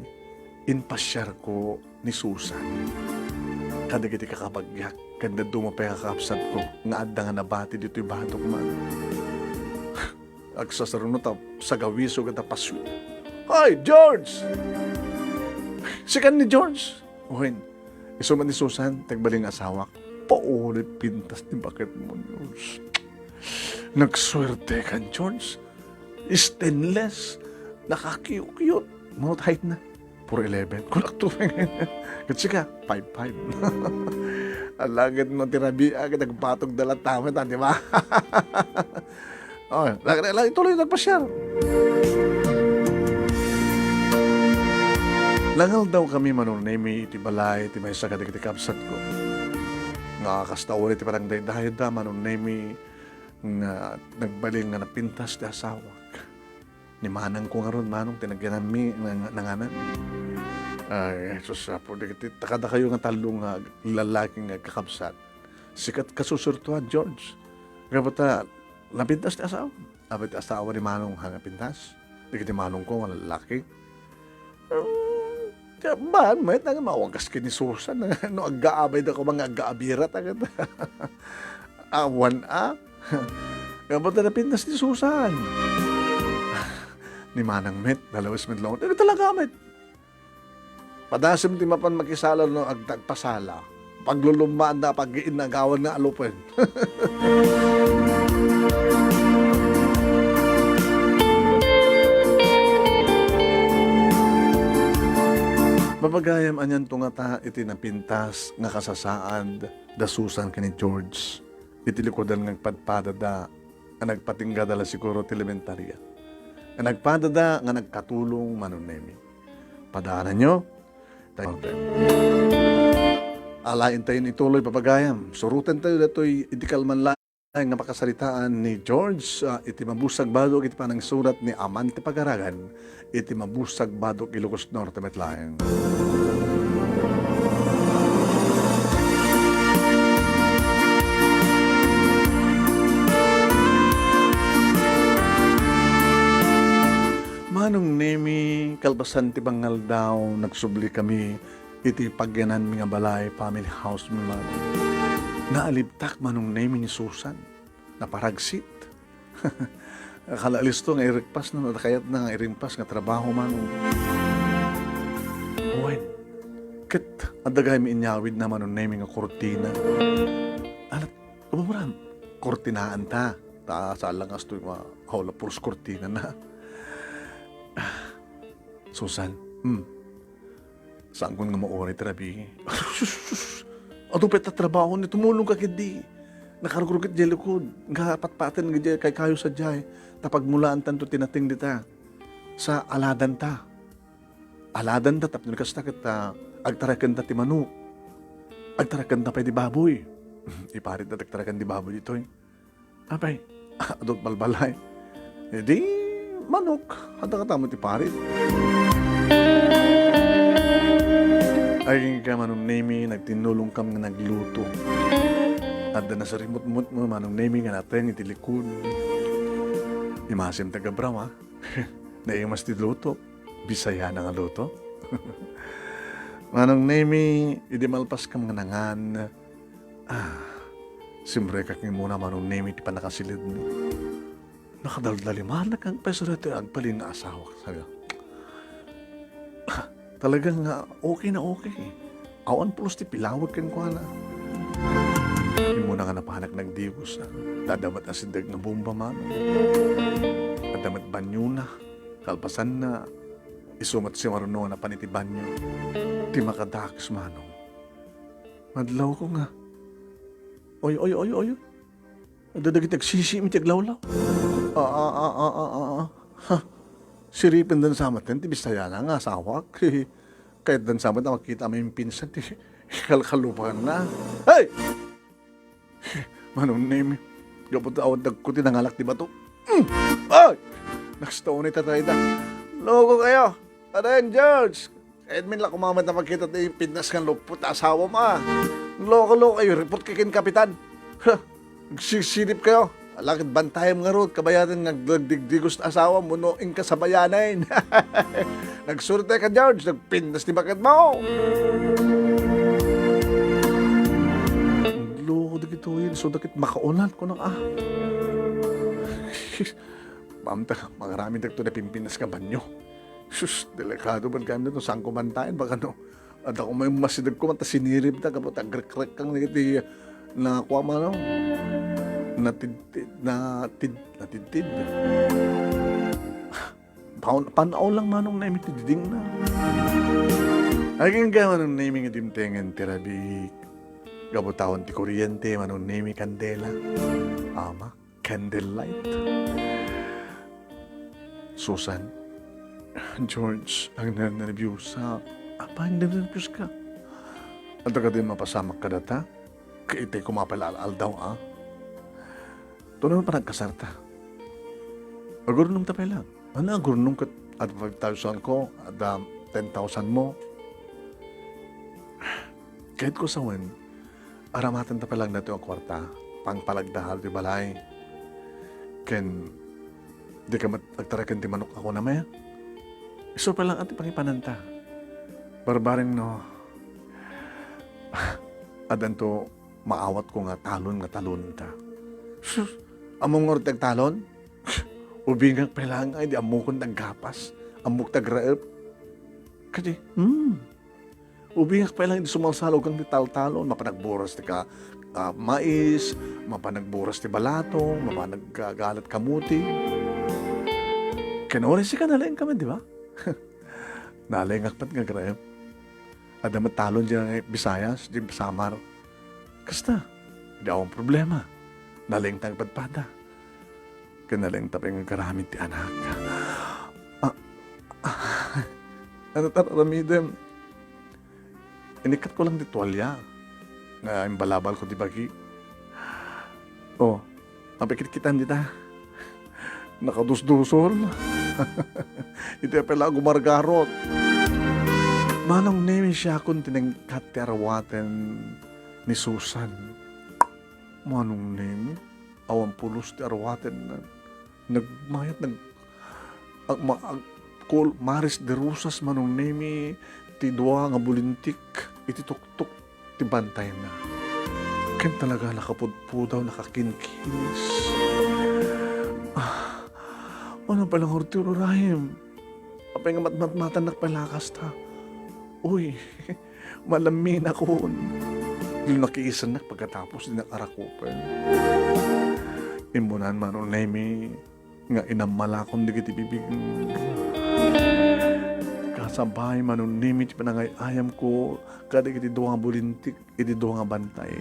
impasiarko ni Susan kadagiti kakabagyak ken dadduma pay a kakabsatko nga adda nga nabati ditoy badok man. Agsasaruno ta sagawiso ket a paswi. "Hoy, George!" "Sikan ni George?" Wen, isu met ni Susan, ti agbalin nga asawak. Pauli pintas ti baketmo, George. Nagsuerte kan, George. Stainless, nakakiukyot, mount height na. Four eleven. Kunak to. Ket sika, five five. Alagad no ti rabia, ket agbatog da latta met, a, di ba? Oh, la-, la-, la-, ituloy nagpasiar. Nangaldaw kami, Manong Nemi, iti balay ti maysa kadagiti kabsatko. Nga kasta uri ti panagdaydayawda, Manong Nemi, nga nagbalin nga napintas ti asawak. Ni manangko ngarud, Manong, ti nagyananmi nga, nga nanganan. Ay, sus, Apo, dagiti, ta kadakayo nga tallo nga lalaki nga agkakabsat. Sika ti kasuserto, George. Gapu ta, napintas ti asawa. Apay ti asawa ni Manong nga napintas? Dagiti manongko nga lalaki. Um, ti, baan met, nga mawagas ken ni Susan. No, aggaabayda koma nga aggaabirat, agad. Awan, a? Gapu ta napintas ni Susan. Ni manang met, dalawes met laeng. Dagiti talaga met. Padasem ti mapan makisala no agtagpasala. Paglulummaanda, pag-iinagawan nga alupen. Papagayam, anianto ngata iti napintas nga kasasaad da Susan ken ni George iti likudan nga agpadpadada a nagpatinggada la siguro ti elementarya. Nga nagpadada nga nagkatulong, Manong Nemi. Padaananyo. Tayo. Alaentayon ituloy, papagayam. Surotentayo datoy iti kalman laeng nga pakasaritaan ni George, ah, iti mabusag badok iti panangsurat ni Amante Pagaragan iti mabusag badok Ilocos Norte met laeng. Manong Nemi, kalpasan ti pangaldaw, nagsubli kami iti pagyananmi nga balay, family house mi, Manong. Naalibtak, Manong Nemi, ni Susan. Naparagsit. Akala listo nga irikpas na, no, kayatna nga irimpas nga trabaho, Manong. Wen, ket adda gayam inyawidna, Manong Nemi, nga kurtina. Alat, Kumuram, kurtinaanta. Ta, saan lang kastoy nga, aw, la puros kurtina na. Susan, hmm. Saankon nga mauray ti rabii. Sus, sus, sus. Adu pay ta trabaho ni, tumulong ka ketdi. Nakarugrugit diay likod. Nga patpaten nga diay kaykayo sadiay. Ta pagmulaantanto ti nateng dita. Sa aladanta. Aladanta tapno kasta ket, ah, agtarakenta ti manok. Agtarakenta pay di baboy. Iparitna ti agtaraken di baboy ditoy. Apay, adut balbalay. Idi, manok. Adda katamet ti parit. Ay, ka Manong Nemi, nagtinnulongkam nga nagluto. Adda nasirimutmutmo, Manong Nemi, nga nateng iti likod. Imasim ti agabraw, a. Naimas ti luto. Bisayana nga luto. Manong Nemi, idi malpaskam nga nangan, ah, simrekak imuna, Manong Nemi, ti pannakasilidmo. Nakadaldalimanak nga agpayso daytoy agbalin nga asawak, sabi. Ah, talaga nga okay na okay. Awan pulos ti pilawag kenkuana. Immuna nga napanak nagdigos, a. Adda met asideg nga bomba, Manong. Adda met banyona. Kalpasanna, isu met simarno nga napan iti banyo. Ti makadakes, Manong. Madlawko nga. Oy, oy, oy, oy. Adda dagiti agsisimi ti aglawlaw. Ah, ah, ah, ah, ah, ah, ah. Ha. Siripendan sa met ti bisayana nga asawak. Kayatdan sa met a makita a maipinsan ti kalkalupaanna. Hey! Manong Nemi, gapu ta awan dagko ti nangalak ti bato. Mm! Ay! Nakastaw ni tatayda. Loko kayo. Adayan, George. Edmin la kumamat na pagkita ti pintas kan lupot asawam, a. Loko-loko kayo, report kay ken kapitan. Ha! Agsisidip kayo. Alakad bantayam ngarud, kabayadan nga agdagdigdigos ti asawam, wenno inka sabayanen. Nagsurte ka, George, nagpintas ti baket mo. Loko dagitoy, so dakit makaunat, kunang, a. Mamta, mangaramid dagito napimpintas nga banyo. Sus, delikado man kami dito, saan ko mantayan, baka no, adda ko may masideg ko, manta sinirib ta, kapag agrekrek kang nagiti, na, kuwa man, no? Natidtid, natid-, natidtid. Pan-, panaw lang, Manong Nemi, ti diding na. Agingga, Manong Nemi, nga dimtengen ti rabii. Gapu ta awan ti kuryente, Manong Nemi, kandela. Ama. candlelight. Susan, George, ang nerbiyosa. Apay, nerbiyoska? Adda kadi mapasamak kadata? Ket itay koma pay la al-aldaw, a? Tuno panagkasarta. Agurnongta pay la. Ania, agurnong ket adda five thousand ko, adda ten thousand mo. Ket ko sawen, aramatenta pay la daytoy a kuarta, pangpalagda ti balay. Ken dika met agtaraken ti manok a kunam, a? Isu pay la ti pangipananta. Barbareng no, addanto maawatko nga talon nga talonta. Sus, ammom ngarud ti agtalon? Ubingak pay laeng idi ammokon ti aggapas, ammok ti agraep. Kadi, hmm. Ubingak pay laeng idi sumalsalogak ti taltalon, mapan agburas ti ka-, ah, mais, mapan agburas ti balatong, mapan aggalat kamuti. Ken uray sika, nalaingka met, di ba? Nalaingak met nga agraep. Adda met talon diay Bisayas, diay Samar. Kasta, di awan problema. Nalaingta nga padpada. Ken nalaingta pay nga agaramid ti anak. Ah, ah, ano ti ar-aramidem? Inikkatko lang ti tualya nga imbalabalko ti bagi. Oh, mapikitkitan dita. Nakadusdusol. Iti pay la gumargarot. Manong Nemi, siakon ti nangikkat ti arwaten ni Susan. Manong Nemi, awan pulos ti arwatenna. Nagmayat, nag-, ag-, ma-, ag-, kol-, maris de rosas, Manong Nemi, ti dua nga bulintik iti tuktok ti bantayna. Ken talaga, nakapudpudaw, nakakinkinis. Ah, ano pay la ngarud ti ururayem? Apay nga matmatmatannak pay la kasta? Uy, malamminakon. Dino nakiisennak pagkatapos, dinak arakupen. Immunan, Manong Nemi, nga inammalakon dagiti bibigmo. Kasabay, Manong Nemi, ti panangay-ayamko kadagiti dua nga bulintik iti dua nga bantay.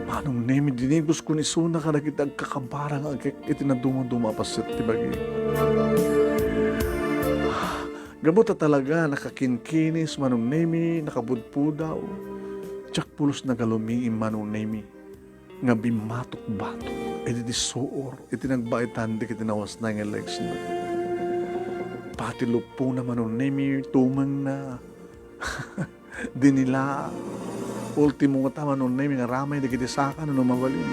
Manong Nemi, dinigosko ni Suna kadagiti agkakabara nga agek iti nadumaduma a paset ti bagi. Gapu ta talaga, nakakinkinis, Manong Nemi, nakabudpudaw. Diak pulos nagalumiim, Manong Nemi, nga bimmatok-batok iti suor iti nagbaitan dagiti nawasna nga legsna. Pati lupona, Manong Nemi, tumengna. Dinila. Ultimo ngata, Manong Nemi, nga ramay dagiti saka no mabalin.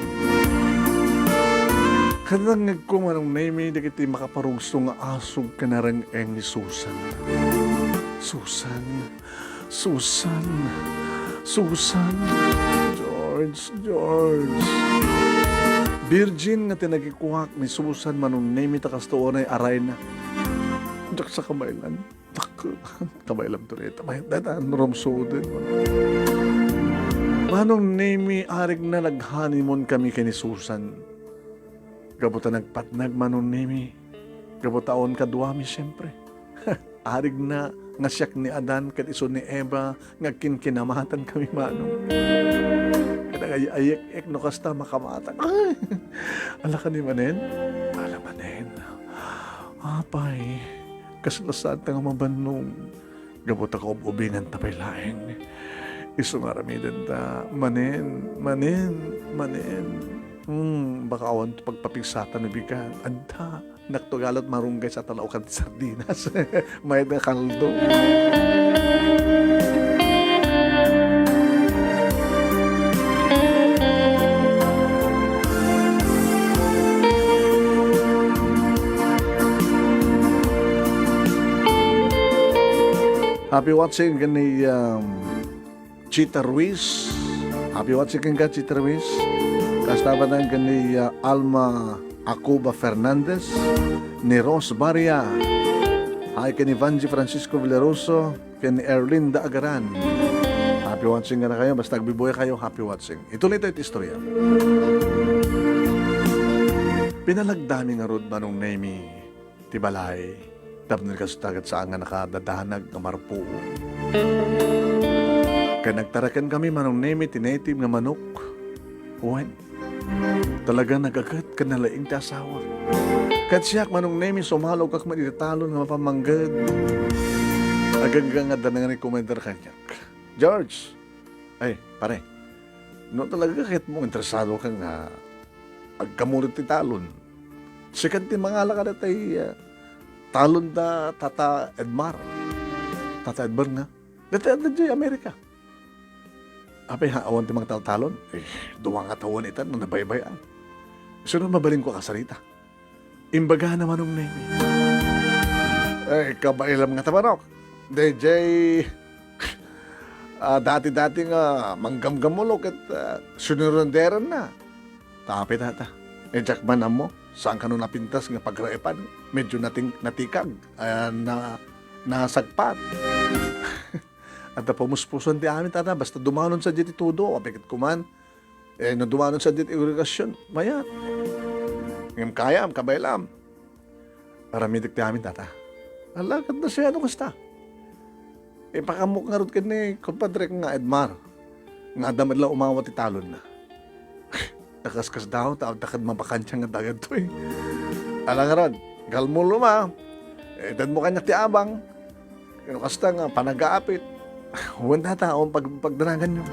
Kadangngegko, Manong Nemi, dagiti makaparugso nga asug ken areng-eng ni Susan. Susan, Susan, Susan. George, George. Virgin nga tinagikuak ni Susan, Manong Nemi, ta kasta unay arayna. Diak sa kabaylan. Dakkel. Kabaylam to dayta. May, dayta, rumsuden. Manong Nemi, arigna, nag-honeymoon kami ken ni Susan. Gapu ta nagpatnag, Manong Nemi. Gapu ta awan kaduami, siempre. Arigna nga siak ni Adan ket isu ni Eva nga kinkinamatan kami, Manong. Ket agay-ayek-ek no kasta makamatang. Ay! Ala kadi manen? Ala manen. Apay, kasla saan ta nga mabannog? Gapu ta kaub-ubinganta pay laeng. Isu nga aramidenta manen, manen, manen. Hmm, baka awan to pagpapigsatan no bigat. Adda, naktugalat marunggay sa talaokan ti sardinas. Mayat nga kaldo. Happy watching ken ni, um, Chita Ruiz. Happy watching kenka, Chita Ruiz. Kasta met ken ni, uh, Alma Acuba Fernandez, ni Rose Baria. Hi ken ni Vanji Francisco Villaroso, ken ni Erlinda Agaran. Happy watching kadakayo, basta agbibuay kayo, happy watching. Ituloy tayo ti istorya. Pinalagdami ngarud, Manong Nemi, ti balay, tapno kasta ket saan nga nakadadanag nga marpuon. Ken nagtaraken kami, Manong Nemi, ti native nga manok. Wen, Talaga nagaget ken nalaing ti asawa. Ket siak, Manong Nemy, sumalukak met iti talon nga mapamangged. Agingga nga adda nangrekomendar kaniak. "George, ay, pare, no talaga ket mo interesado ka nga agkamulot ti talon, sika ti mangala kadagiti, ah, talon da Tata Edmar." Tata Edmar nga, dati adda diay Amerika. Apay, ha, awan ti mangtaltalon? Eh, dua nga tawen ita no nabaybay-an. Isu no mabalinko a kasarita. Imbagana, Manong Nemy. Ay, kabaelam ngata, manok. Daydiay, ah, dati-dati nga manggamgamulo ket, ah, sinurenderanna. Ta apay, Tata. Eh, diak man ammo, saan kano napintas nga pagraepan? Medyo nating-, natikag, ah, na-, nasagpat. Adda pamuspusan ti amin, Tata, basta dumanon sadiay ti tudo, apay ket kuman, eh, no dumanon sadiay ti irigasyon, mayat. Ngem kayam, kabaelam. Aramidek ti amin, Tata. Ala, ket no siak no kasta. Ipakaammo ngarud ken ni kumpadrek nga Edmar, nga adda met la umawa ti talonna. Nakaskasdaaw, ta adda kad mabakansia nga dagitoy. Ala ngarud, kalmo la, itedmo kaniak ti abang. No kasta nga panagaapit, wen, Tata, awan pag-, pagdanaganyo.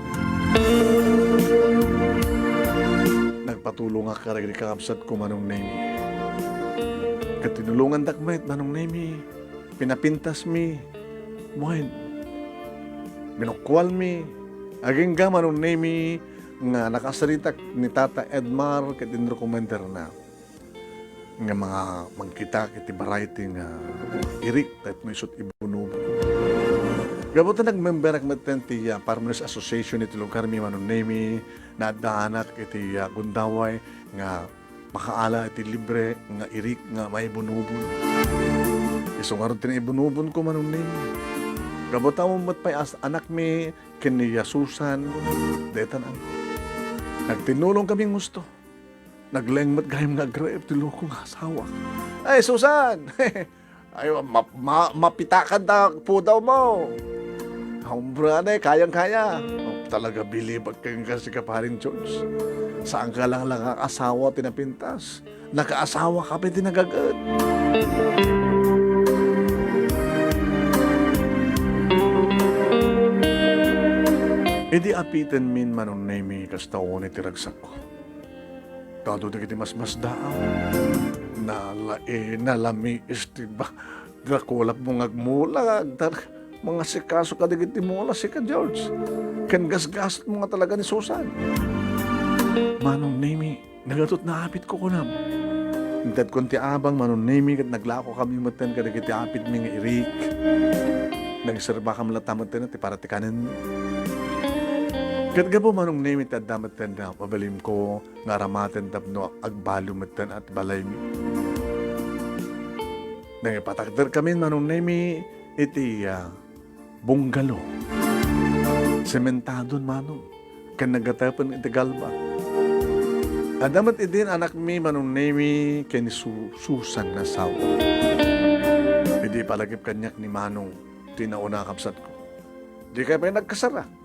Nagpatulongak kadagiti kakabsatko, Manong Nemy. Ket tinulongandak met, Manong Nemy. Pinapintasmi. Wen, minukkualmi. Agingga, Manong Nemy, nga nakasaritak ni Tata Edmar ket inrekomendarna nga mga mangkitak iti variety nga irik tapno isut' ibunubon. Gapu ta nagmemberak metten ti, ah, Farmers Association iti lugarmi, Manong Nemy, naaddaanak iti, ah, gundaway nga makaala iti libre nga irik nga maibunubon. Isu ngarud ti naibunubonko, Manong Nemy. Gapu ta awan met pay as-, anakmi ken ni, ah, Susan, daytan, nagtinulong kami nga husto. Naglaing met gayam nga agraem ti loko nga asawak. Ay, Susan! Ay, ma-, ma-, mapitakanta pudawmo. Hombre, ane, kayang-kaya. Oh, talaga, bilibak kenka, sika, Paring George. Saanka lang lang nga asawa ti napintas. Nakaasawaka pay ti nagaget. Idi apitenmin, Manong Nemy, kasta unay ti ragsakko. Tado dagiti masmasdaaw. Nala-, eh, nalamiis ti ba-, dakulapmo nga agmula, agdar-, mangasikaso kadagiti mula, sika, George. Ken gasgasatmo nga talaga ni Susan. Manong Nemy, nagatot naapitko, kunam. Intedkon ti abang, Manong Nemy, ket naglako kami metten kadagiti apitmi nga irik. Nagserbakam latta metten ti para ti kanen. Ket gapu, Manong Nemy, ti adda metten nga mabalinko nga aramaten tapno agbalo metten ti balaymi. Nangipatakder kami, Manong Nemy, iti, ah, bungalow. Sementadon, Manong, ken nagatepen iti galba. Adda met idin anakmi, Manong Nemy, ken ni Su-, Susan nga asawa. Idi ipalagip kaniak ni Manong ti nauna a kabsatko, "Dikay pay nagkasara?"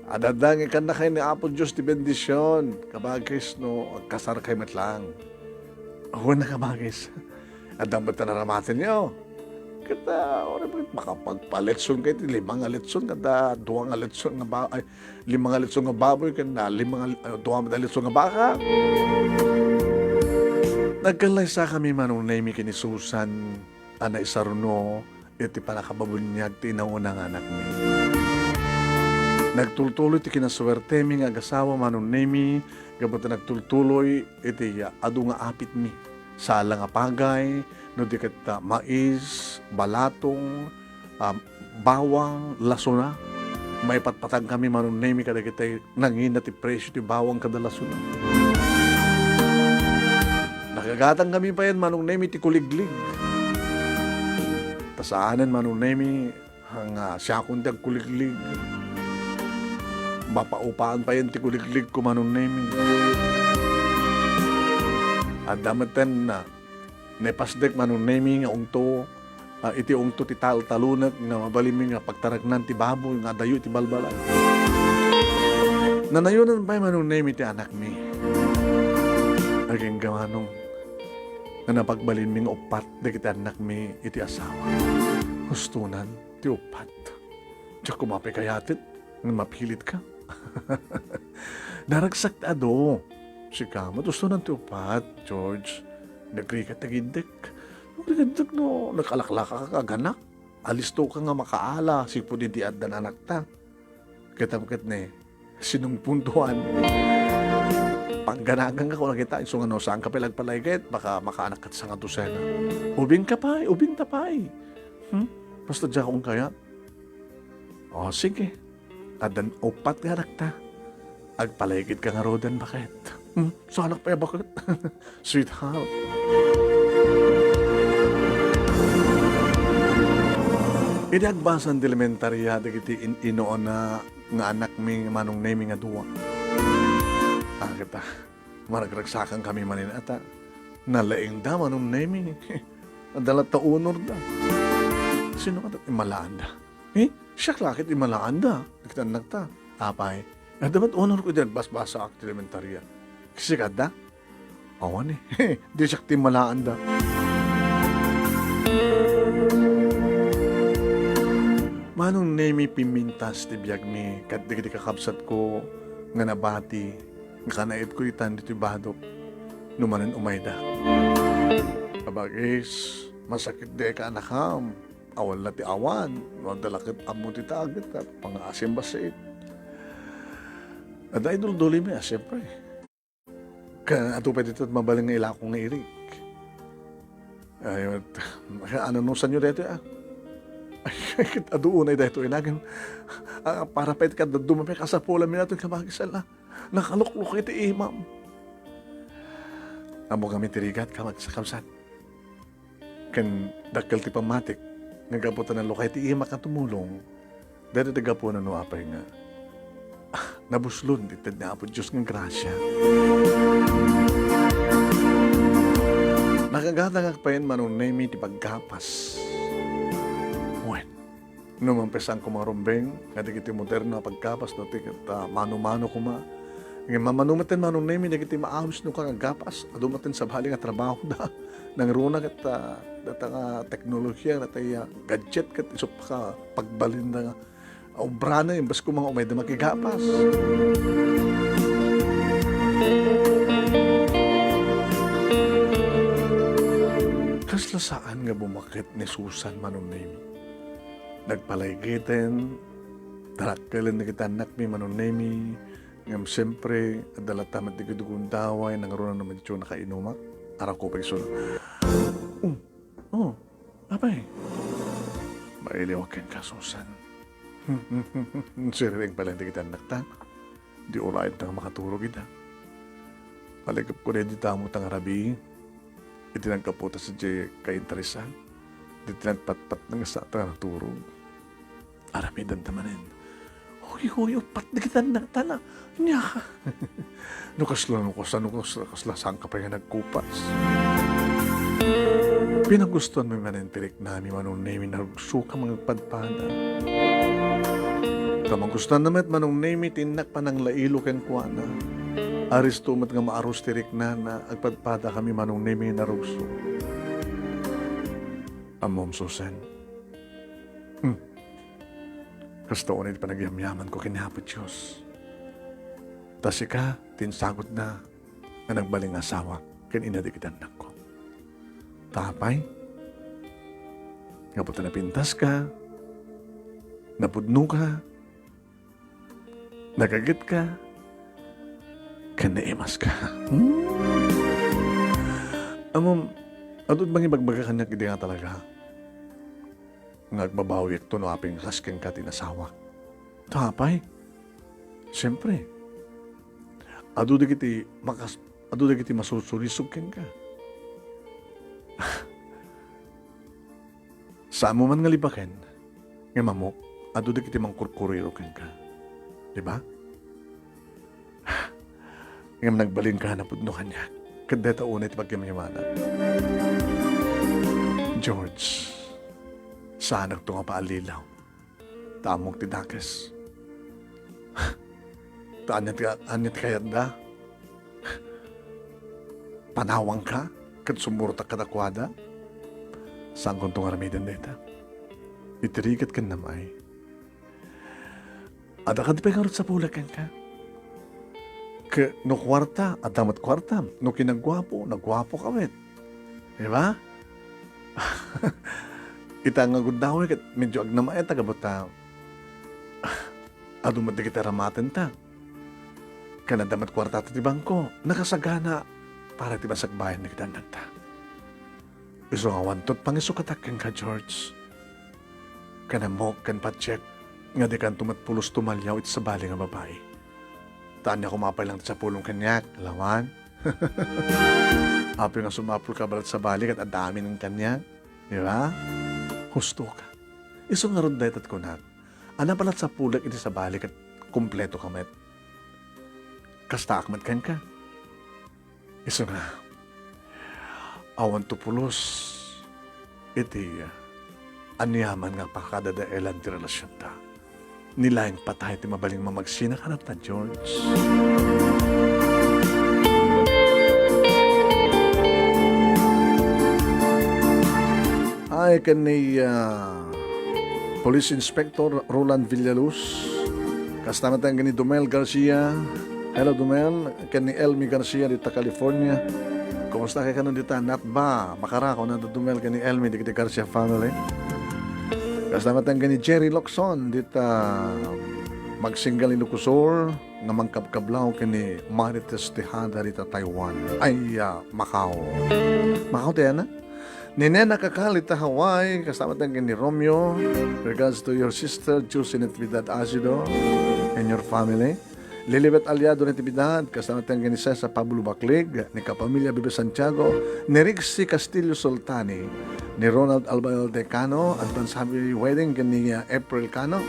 Adda nga ikannakay ni Apo Dios ti bendision, kabagis, no agkasarkay met lang. Wen a, kabagis. Adda met ti aramatenyo. Ket, ah, uray makapagpalitson kay ti lima nga litson, kada dua nga litson nga ba-, ay, lima nga litson nga baboy, ken, ah, lima nga li-, ah, dua nga litson nga baka. Nagkallaysakami, Manong Nemy, ken ni Susan a naisaruno iti pannakababuniag ti inauna nga anakmi. Nagtultuloy ti kinasuertemi nga agasawa, Manong Nemy, gapu ta nagtultuloy iti adu nga apitmi. Sala nga pagay, no di ket, ah, mais, balatong, ah, bawang, lasona. Maipatpatagkami, Manong Nemy, kadagitay nangina ti presio ti bawang kada lasona. Nakagatangkami payen, Manong Nemy, ti kuliglig. Ta saanen, Manong Nemy, nga siakon ti agkuliglig. Mapaupaan payen ti kuligligko, Manong Nemy. Adda metten, ah, naipasdek, Manong Nemy, nga ungto, ah, iti ungto ti taltalonek nga mabalinmi nga pagtaragnan ti baboy nga adayo iti balbala. Nanayonan pay, Manong Nemi, ti anakmi. Agingga, Manong, nga napagbalinmi nga uppat dagiti annakmi iti asawa. Hustonan ti uppat. Diak koma pay kayaten nga mapilitka. Naragsak ti adu. Sika met, hustonan ti uppat, George. Nagrigat dagidek. Nagrigat no nagkalaklaka ka aganak. Alistoka nga makaala, sipud idi addan anakta. Ket apay ket ne, sinungpuntuan. Pagganagangka, kuna kita, isu nga no, saanka pay la agpalaygayat, baka makaanak ket sanga dosena. Ubingka pay, ubingta pay. Hmm? Basta diak koma kayat. O, sige. Addan uppat nga anakta. Agpalaygayka ngaruden, baket. Hmm? Saanak pay a baket. Sweetheart. Idi agbasan ti elementaria dagiti in-, inuuna nga anakmi, Manong Nemi, nga dua. Agita, maragragsakankami manen ata. Nalaingda, Manong Nemi. Adda latta unorda. Sino ket immalaanda? Eh, siak la ket immalaanda. Dagiti annakta. Apay, adda met unorko idi agbasbasaak ti elementaria. Sika adda? Awan eh. Di siak ti immalaanda. Manong Nemi, pimmintas ti biagmi kadagiti kakabsatko nga nabati nga kanaitko itan ditoy badok no manen umayda. Abagis, masakit dayta, anakam. Awan la ti awan, no adda la ket ammo ti taget, pangaasim bassit. Adda iduldulimi a, siempre. Ket adu pay ditoy mabalin nga ilako nga irik. Ay, ket, anunusanyo daytoy, a? Ay, ket adu unay daytoy, nagin, a, para pay ket dadduma pay kasapulanmi daytoy, kabagis a. Nakaluklok iti imam. Ammokami ti rigat, kabag-, kabsat. Ken dakkel ti pammatik nga gapu ta nalukay ti imak a tumulong, daytoy ti gapuna no apay nga, ah, nabuslon ti ted ni Apo Dios nga grasia. Nakagatangak payen, Manong Nemi, ti paggapas. Wen, no mampay saan koma rumbeng nga dagiti moderno a paggapas no ti ket, ah, mano-mano koma. Ngem mamano met ten, Manong Nemi, dagiti maawis no kagagapas, adu met ten sabali nga trabahoda. Nangruna ket, ah, data nga teknolohiya, data nga gadget ket isu pay a pagbalinda nga obrana, imbes koma nga umayda makigapas. Kasla saan nga bumaket ni Susan, Manong Nemi. Nagpalaygayten, tarakkelen dagiti annakmi, Manong Nemi, ngem siempre, adda latta met dagiti gundaway, nangruna no medyo nakainumak, arako pay isu. Oh, oh, apay. Mailiwak kenka, Susan. Siriring pay laeng dagiti annakta. Di urayen ta nga makaturog ida. Palikepko daydi damo ta nga rabii. Iti naggapu ta sadiay kainteresan, iti nagpatpat nga saan ta nga naturog. Aramidenta manen. Huy, huy, uppat dagiti annakta na. Nia. No kasla, no kasla, no kasla, kasla, saanka pay nga nagkupas? Pinagustuanmi manen ti riknami, Manong Nemi, narugsoka nga agpadpada. Ta magustuanna met, Manong Nemi, ti innak pananglailo kenkuana. Aristo met nga maarus ti riknana, agpadpadakami, Manong Nemi, narugso. Ammom, Susan. Hmm. Kasta unay ti panagyamyamanko ken ni Apo Dios. Ta sika ti insagutna nga nagbalin nga asawa ken ina dagiti annakko. Ta apay, gapu ta napintaska, napudnoka, nagagetka, ken naimaska. Hmm. Ammom, adu ti mangibagbagak kaniak idi nga talaga nga agbabawiakto no apay nga kas kenka ti nasawak. Ta apay? Siempre, adu dagiti makas-, adu dagiti masursurisog kenka. Saanmo man nga libaken, ngem ammok, adu dagiti mangkurkuriro kenka. Di ba? Ngem nagbalinka a napudno kaniak, ket dayta unay ti pagyamyamanak. George, saanakto nga paallilaw. Ta ammok ti dakes. Ta ania ti, ania ti kayatda? Panawangka ket sumurtak kadakuada? Saankonto nga aramiden dayta. Iti rigat ken nam-ay. Adda kadi pay ngarud sapulek kenka? Ke-, no kuarta, adda met kuartam. No kinagguapo, nagguapoka met. Di ba? Ita nga gundaway ket medyo agnamaet a gapu ta adu met dagiti aramatenta. Ken adda met kuartata ti bangko. Nakasagana para iti masakbayan dagiti annakta. Isu nga awanto ti pangisukatak kenka, George. Ken ammok ken patiek nga dikanto met pulos tumaliaw iti sabali nga babai. Ta ania koma pay lang ti sapulem kaniak, lawan? Apay nga sumapulka balet sabali ket adda amin kaniak, di ba? Hustoka. Isu ngarud dayta ti kunak. Ania pay la ti sapulek iti sabali ket kumpletoka met. Kastaak met kenka. Isu nga, awanto pulos iti aniaman nga pakadadaelan ti relasionta. Ni laeng patay ti mabalin nga mamagsina kanatta, George. Ay, ken ni, ah, Police Inspector Roland Villaluz. Kasta met ken ni Dumel Garcia. Hello, Dumel. Ken ni Elmi Garcia dita California. Kumusta kay kano dita? Not ba? Makara, kuna da Dumel ken ni Elmi dagiti Garcia family. Kasta met ken ni Jerry Locson dita Magsinggal, Ilocos Sur, nga mangkabkablaw ken ni Marites Tejada dita Taiwan. Ay, ah, Macau. Macau ti ana? Ni Nena Kakal ita Hawaii, kasta met ken ni Romeo. Regards to your sister, Josie Natividad Acido, and your family. Lilibet Aliado Natividad, kasta met ken ni Cesar Pablo Baclig, ni kapamilya Bebe Santiago, ni Rixie Castillo Soltani, ni Ronald Albael Decano, advance happy wedding ken ni, uh, April Cano,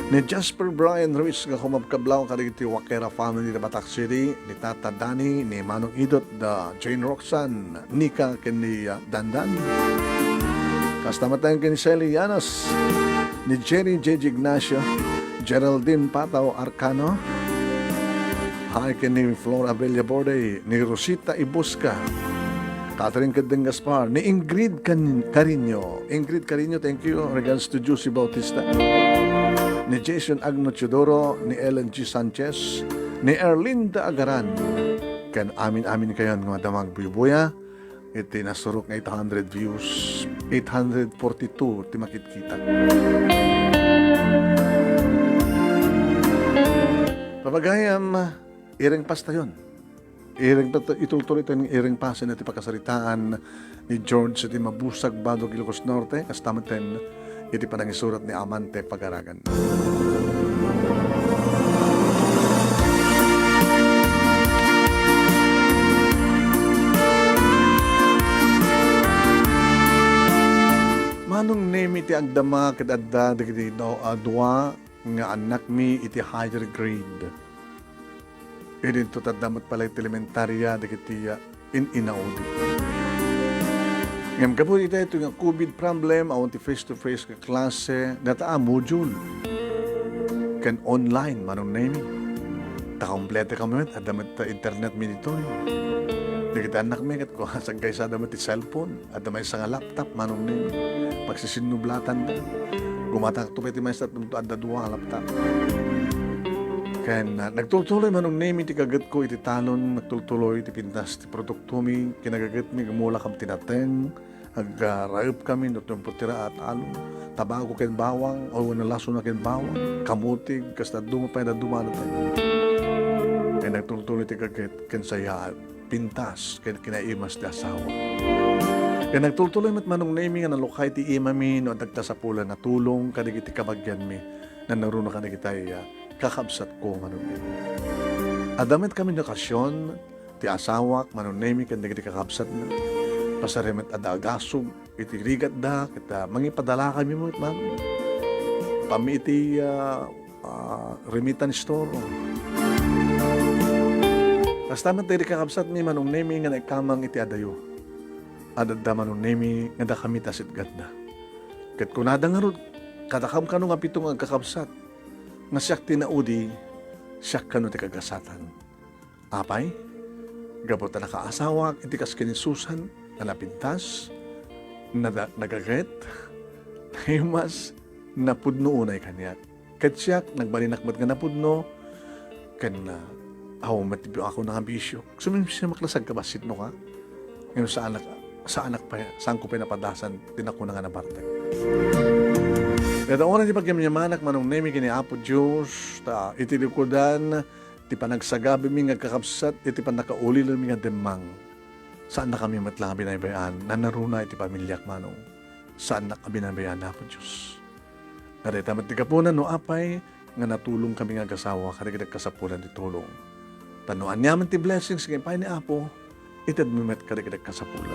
ni Jasper Brian Ruiz nga kumabkablaw kadagiti Wakera family da Batac City, ni Tata Danny, ni Manong Idot da Jane Roxanne, Nika ken ni, uh, Dandan. Kasta met ken ni Sally Yanas, ni Jerry J J Ignacio, Geraldine Pataw Arcano, hay ken ni Flor Abella Borde, ni Rosita Ibusca, Catherine Kedeng Gaspar, ni Ingrid Can-, Carino. Ingrid Carino, thank you. Regards to Josie Bautista. Ni Jason Agno Teodoro, ni Ellen G Sanchez, ni Erlinda Agaran. Ken amin-amin kayon nga madama agbuybuya iti nasurok nga eight hundred views, eight hundred forty-two ti makitkita. Pabagayam, ireng pastayon. Ireng pa-, itultuloy tayo nga ireng pasen iti pakasaritaan ni George iti Mabusag, Badog, Ilocos Norte, kasta met iti panangisurat ni Amante Pagaragan. Manong Nemi ti agdama ket adda dagiti du-, a dua nga annakmi iti higher grade. Idinto ti adda met pay la iti elementaria dagiti, ah, in-inaudi. Ngem gapu iti daytoy nga covid problem, awan ti face-to-face nga klase, dayta a module. Ken online, Manong Nemi. Ta kompleto kami met, adda met internet mi ditoy. Dagiti annakmi, ket kua, saggaysada met ti cellphone. Adda maysa nga laptop, Manong Nemi. Pagsisinnublatan da. Gumatakto pay ti maysa, adda dua nga laptop. Ken, ah, nagtultuloy, Manong Nemi, ti kagetko iti talon, nagtultuloy ti pintas ti produktomi, kinagagetmi, gumula kam ti nateng, ag-, ah, raep kami, no, no, putira at alo, tabago ken bawang, o wenno lasona ken bawang, kamutig, kasta duma pay na dumana tayo. Ken nagtultuloy ti kaget, ken sayaat. Pintas ken kinaimas ti asawa. Ken nagtultuloy met, Manong Nemi, nga nalukay ti imami no adda ti sapulan a tulong kadagiti kabagianmi, nanuruna kadagiti, ah, kakabsatko, Manong Nemi. Adda met kami nga okasyon, ti asawak, Manong Nemi, ken dagiti kakabsatna. Pasar met adda agasug iti rigatda, ket, ah, mangipadala kami met, Manong. Pami iti, ah, ah, remittance store. Kasta met daydi kakabsatmi, Manong Nemi, nga naikkamang iti adayo. Adda, Manong Nemi, nga dakami ti asitgatda. Ket kunada ngarud, kadakam kano nga pito nga agkakabsat, nga siak ti naudi, Siak kano ti kagasatan. Apay, gapu ta nakaasawak iti kas ken ni Susan nga napintas, nada-, nagaget, naimas, napudno unay kaniak. Ket siak, nagbalinak met nga napudno, ken, ah, awan met ti ako nga bisio. Sumimsimak la, sagkabassit no ka. Ngem saanak, saanak pay, saanko pay napadasan ti nakuna nga nabartek. Dayta oras ti pagyamyamanak, Manong Nemi, ken ni Apo Dios, ta iti likudan ti panagsagabimi nga agkakabsat iti pannakaulilami nga demmang. Saannakami met la nga binaybay-an, nanaruna iti pamiliak, Manong. Saannak a binaybay-an, Apo Dios. Nga dayta met ti gapuna no apay nga natulongkami nga agasawa kadagiti kasapulan ti tulong. Ta no aniaman ti blessings nga ipaay ni Apo, itedmi met kadagiti kasapulan.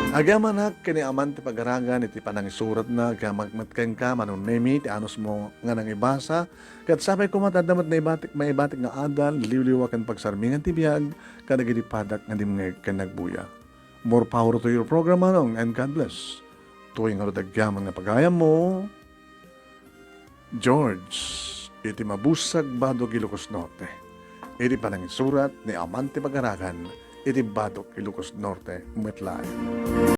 Agyamanak ken ni Aman ti pagaragan iti panangisuratna, agyaman met kenka, Manong Nemi, ti anusmo nga nangibasa, ket sapay koma ta adda met naibatik, maibatik nga adal, liwliwa ken pagsarmingan ti biag kadagiti padak nga dimngeg ken nagbuya. More power to your program, Manong, and God bless. Tuy ngarud agyaman nga pagayammo, George, iti Mabusag, Badog, Ilocos Norte. Iti panangisurat ni Aman ti Pagaragan iti Badog, Ilocos Norte, met laeng.